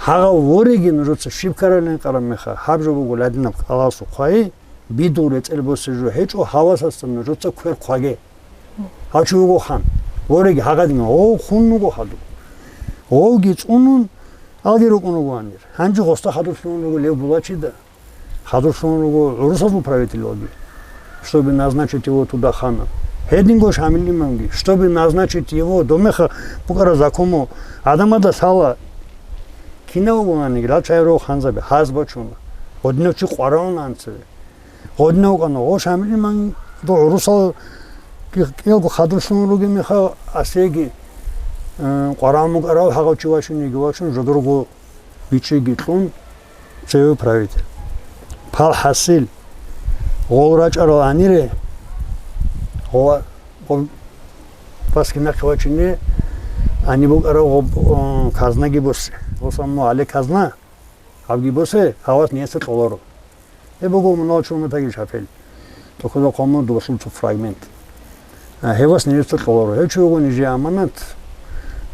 гьагъав вореги нужеца щиб ккаралин къараб мехалъ, гьаб жо буго ладинаб кӀалалъул хъвай, бидул рецӀел босе жо гьечӀо, гьавасасда нужеца квер хъваге. Гьав чи вуго хан. Вореги гьагъадин, гъов хун вуго хадув. Гъовги цӀунун, алги рукӀун вуго гьанир. Гьанже гъосда хадур лъугьун руго лев Булачида. Хадур лъугьун руго гӀурусазул правительалги, чтобы назначить его туда ханом. Гьединго Шамил имамги, чтобы назначить его, доб мехалъ букӀараб законалда гӀадамазда лъала, кинав вугониги, лъалчагӀи рогьанзаби, гьаз бачуна. Гъодинав чи къваригӀуна анцӀила. Гъодинав вукӀана, гъо Шамил имамда гӀурусал кӀиялго хадур лъугьун ругеб мехалъ, асеги, э, къваригӀун букӀарав гьагъав чи вачунеги вачун, жодорго бичӀчӀиги кьун, цеве правитель. Пал хӀасил, гъол рачӀарал гьанире, гъова-, гъоб-, паски нахъе вачине, гьаниб букӀараб гъоб-, о, казнаги босе. Гъос амма гьале казна, гьабги босе, гьавас нижеца кьоларо. Гьеб буго мунагьал чурматаги шапел. Тохоза къомун дубасул цо фрагмент. А, гьевас нижеца кьоларо. Гьев чи вуго нижее аманат,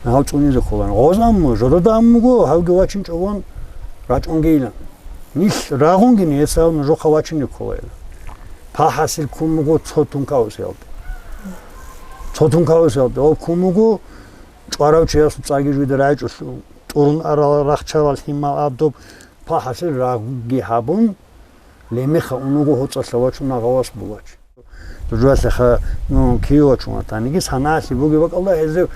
гьав цӀунизе кколаан. Гъоз амму, жодода аммуго, гьавги вачин чӀогон рачӀунгейилан. Нилъ рагъунги нижеца нужехъа вачине кколайилан. Пал хӀасил ккун буго цо тункаусиялде. Цо тункаусиялде. Гьав ккун буго чӀварав чиясул цӀаги жуйда райчӀулъ, тӀурун арал рахчалал лъимал абдуб, пал хӀасил рагъги гьабун, Лемеха унуго гьоцӀалъа вачуна гъавас Булач. Жугьалъаха, ну, кив вачун ватаниги, санагӀалъи бугеб бакӀалда гьезев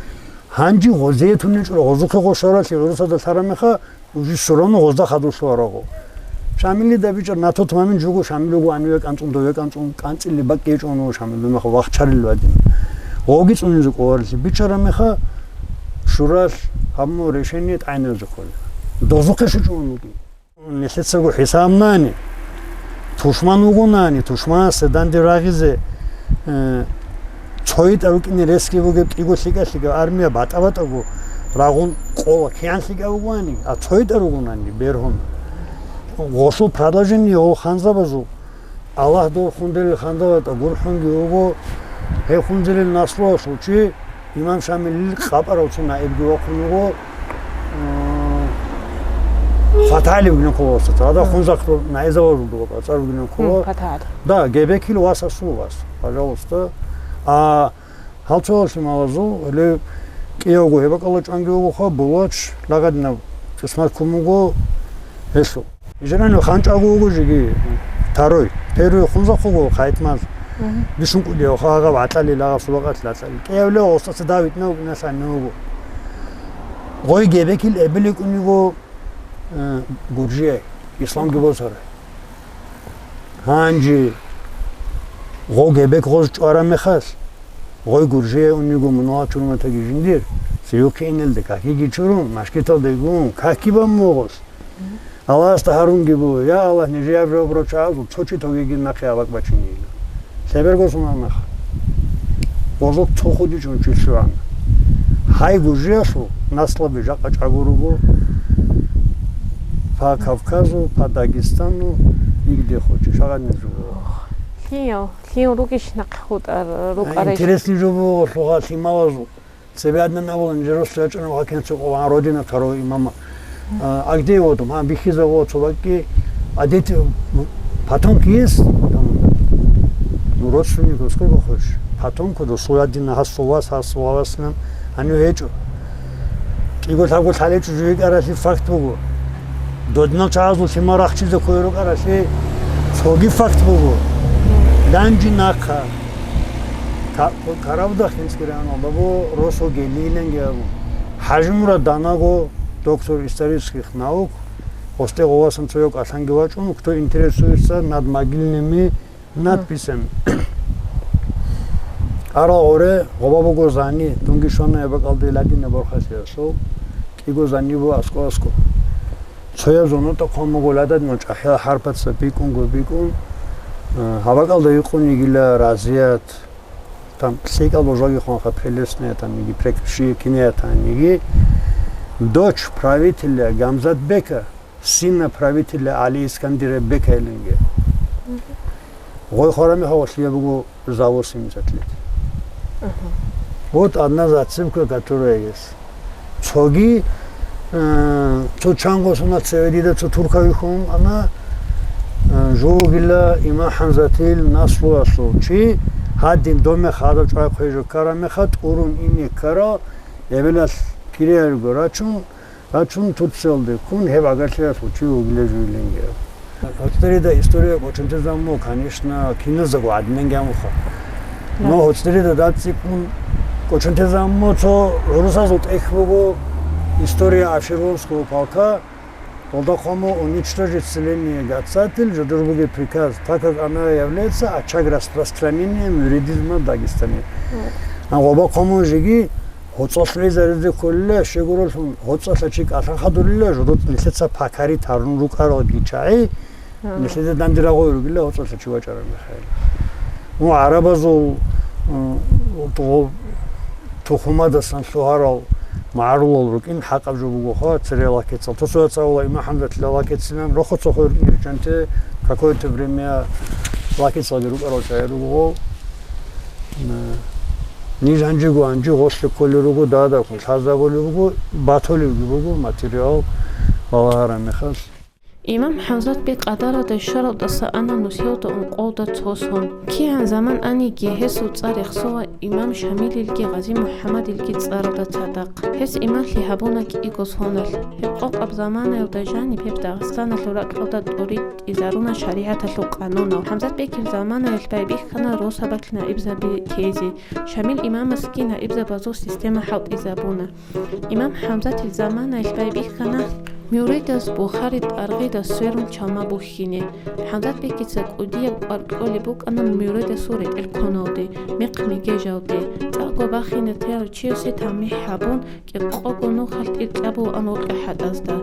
гьанжи гъозие тунечӀо, гъозухъе гъошаралъе гӀурусада лъарамеха, уже всё равно гъозда хадурлъуарагъо. Шамилида бичӀар, на тот момент жуго Шамил вуго гьаниве кӀанцӀун, дове кӀанцӀун, кӀанцӀили бакӀ гьечӀо унуго Шамил, домеха вахчарил вадин. Гъоги цӀунизе кӀоларилъи бичарамеха, шуралъ гьабму решение тӀагӀинабизе кколеб. Дозухъе щвечӀо унуги. Нилъецаго хӀисаб нани, тушман вугонани, тушманасе данде рагъизе, э, цойитӀа рукӀине ресги бугеб кӀиго лъикӀа-лъикӀа армия батӀа-батӀаго рагъун къола кигӀан лъикӀа вугоани, а цойитӀа ругонани, бергьун. Гъолъул продолжение гьол ханзабазул Аллагь дов хунделил ханзабатӀа гурхӀунги вуго, гьев хунзелил наслуялъул чи, имам Шамилил къапарав цо наибги вахъун вуго, м, ФатагӀали вугилан ккола гъосда. Гьадав хунзахъ наизавазул дугъа цӀар вугилан ккола. ФатагӀали. Да, Гебекил вас асул вас, пожалуйста. А Гьал цоял лъималазул, гьеле кӀиявго гьеб бакӀалда чӀванги вугоха, Булач, лагъадинаб кьисмат ккун буго гьелъул. Ижерани ханчӀаго вуго жеги, второй. Первый хунзахъ вуго, хъайтмаз. Мгм. Бищун кӀудияв, хагъаб гӀатӀалил, агъаб сулакъалъ гӀатӀалил. КӀиявлев гъостаса Давид нав, нав лъан вуго. Гъой Гебекил эбел йикӀун йиго, э, гуржияй, исламги босарай. Гьанже гъо Гебек гъоз чӀвараб мехалъ, гъой гуржее унего мунагьал чурматаги жиндир, цевухъе инелде какиги чурун, машгиталде гун, каки бан могъос. Аллагьасда гьарунги буго, я Аллагь, нижеяб жаваб рачагӀазул цо чи тогиги нахъе абакӀ бачинейилан. Лъеберго сунал нах. Гъозул цо худичӀун чи лъугӀана. Гьай гуржиялъул наслаби жакъа чӀаго руго, по Кавказу, по Дагестану, игде хоче, шагъанниз руго. Лъиял, лъиял ругищ нахъе хутӀар, рукӀарищ? Интересный жо буго, лъугьа лъималазул. Цебе гьадинан абула, нижер росу ячӀана ва кенцо къо ва родина второго имама. А, а где его дом? А, бихиза вот, собаки. А дети, м, потомки есть? Там, ну, родственников сколько хочешь? Потомку до своя дина, гьас у вас, гьас у вас, нам. Они вечу. КӀиго лъабго лъалечӀо жугьи кӀаралъи факт буго. Додинал чагӀазул лъимал рахчизе ккой рукӀаралъи цоги факт буго. Данжи нахъа. Ка-, Каравда хинцӀги рагӀун, бабу, росо гелиланги абун. ХӀажимурад данаго, доктор исторических наук, гъосде гъовасан цояв кӀалъанги вачӀун, кто интересуется над могильными надписями. Арал гъоре гъоба буго зани, дунги щвана гьеб бакӀалде ладина борхалъиялъул, кӀиго зани буго аскӀо-аскӀо. Цояв зонутӀа хъван буго лададина чӀахӀиял хӀарпаца бикӀунго бикӀун, а, гьаб бакӀалда гьикъун йигила разият, там, лъикӀал божаги хъванха, прелестная, там, иги прек-, ши-, киниятаниги, дочь правителя Гамзатбека, сына правителя Али Искандера Бека илинге. Мгм. Гъой хварами гьавалъия буго за восемьдесят лет. Мгм. Вот одна зацепка, которая есть. Цоги, э, цо чанго сунат цеве дида цо туркави хьун ана, э, жо вугила Имам ХӀамзатил наслуялъул чи, гьадин дом мех гьадаб чӀвай хъвей жо ккара меха, тӀурун ине ккара, эбелалъ кириялго рачун, рачун Турциялде ккун, гьеб гӀагарлъиялъул чи вугила жуйилинги. ГьоцӀерида история кӀочон тезаммо, конечно, киназдаго гӀадинанги амуха. Но гьоцӀерида дацӀикӀун кӀочон тезаммо цо гӀурусазул тӀехь буго история Абшеронского полка, гьелда хъвамо уничтожить селение Гацатил, жодор бугеб приказ, так как она является очаг распространения мюридизма в Дагестане. Гьанже гъоба хъвамо жеги гьоцӀалъ гӀезаризе кколила, щегоралъун гьоцӀалъа чи кӀалъан хадурила, жодоцӀ нилъеца пакари тарун рукӀаралги чагӀи, нилъеда данде рагъуй ругила гьоцӀалъа чи вачӀараб мехалъ. Ну, гӀарабазул, м, ту-, тухумадасан лъугьарал магӀарулал рукӀин хӀакъаб жо бугоха, цере лакецал. Тосояца авала Имам ХӀамзатила лакецинан, рохо цо хвер ирчӀанте какое-то время лакецалги рукӀарал чагӀи руго. Ниж гьанжего гьанжи гъорлъе кколел руго, дадаккун лъазабулеб буго, батулебги буго материал балагьараб мехалъ. Имам ХӀамзат бек Къадаралда щваралдаса ана нусиялда ункъоялда цо сон. КигӀан заман аниги, гьесул цӀар рехсола имам Шамилилги Гъази МухӀаммадилги цӀаралда цадахъ. Гьес имамлъи гьабуна кӀиго соналъ. Гьеб къокъаб заманаялда жаниб гьеб Дагъистаналъул ракьалда тӀуритӀизаруна шаригӀаталъул къанунал. ХӀамзат бекил заманаялъ байбихьана росабалъ наибзаби тезе. Шамил имамасги наибзабазул система хӀалтӀизабуна. Имам ХӀамзатил заманаялъ байбихьана мюридаз Бухари тӀаргъидас сверун чалма бухьине. ХӀамзат бекица кӀудияб кӀвар кьолеб букӀана мюридасул ретӀел ккуналде, мехъ мегежалде. ЦӀакъго бахине тел чиясе тамихӀ гьабун, кӀикъого нухалъ тӀиркьабулаан вукӀа хӀатӀазда.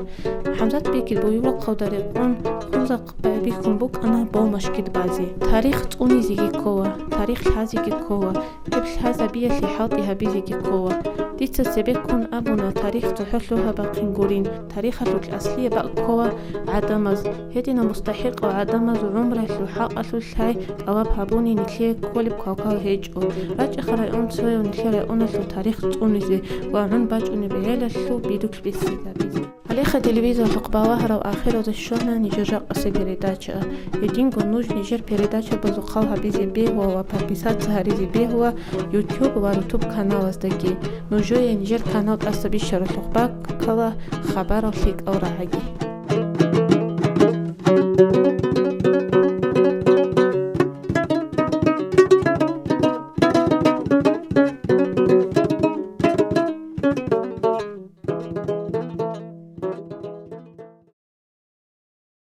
ХӀамзат бекил буюрухъалда рекъон, хунзахъ байбихьун букӀана болмашкид базе. Тарих цӀунизеги ккола, тарих лъазеги ккола, гьеб лъазабиялъе хӀалтӀи гьабизеги ккола. Дица цебеккун абуна, тарих цохӀо лъугьа-бахъин гурин, тарихалъулъ аслияб бакӀ ккола гӀадамаз. Гьединал мустахӀикъал гӀадамаз гӀумруялъул хӀакъалъулъ лъай тӀалаб гьабуни нилъее кколеб квалквал гьечӀо. РачӀахъа район цояв нилъер районалъул тарих цӀунизе ва гӀун бачӀунеб гӀелалъул бирулъ бихьизабизе. Гьалеха телевизорлъухъ балагьарал ахиралде щвана нижер жакъасеб передача. Гьединго нуж нижер передачабазухъ хал гьабизе бегьула ва подписаться гьаризе бегьула YouTube ва Рутуб каналаздаги. Нужее нижер канал тӀаса бищаралъухъ баккала хабарал лъикӀал рагӀаги.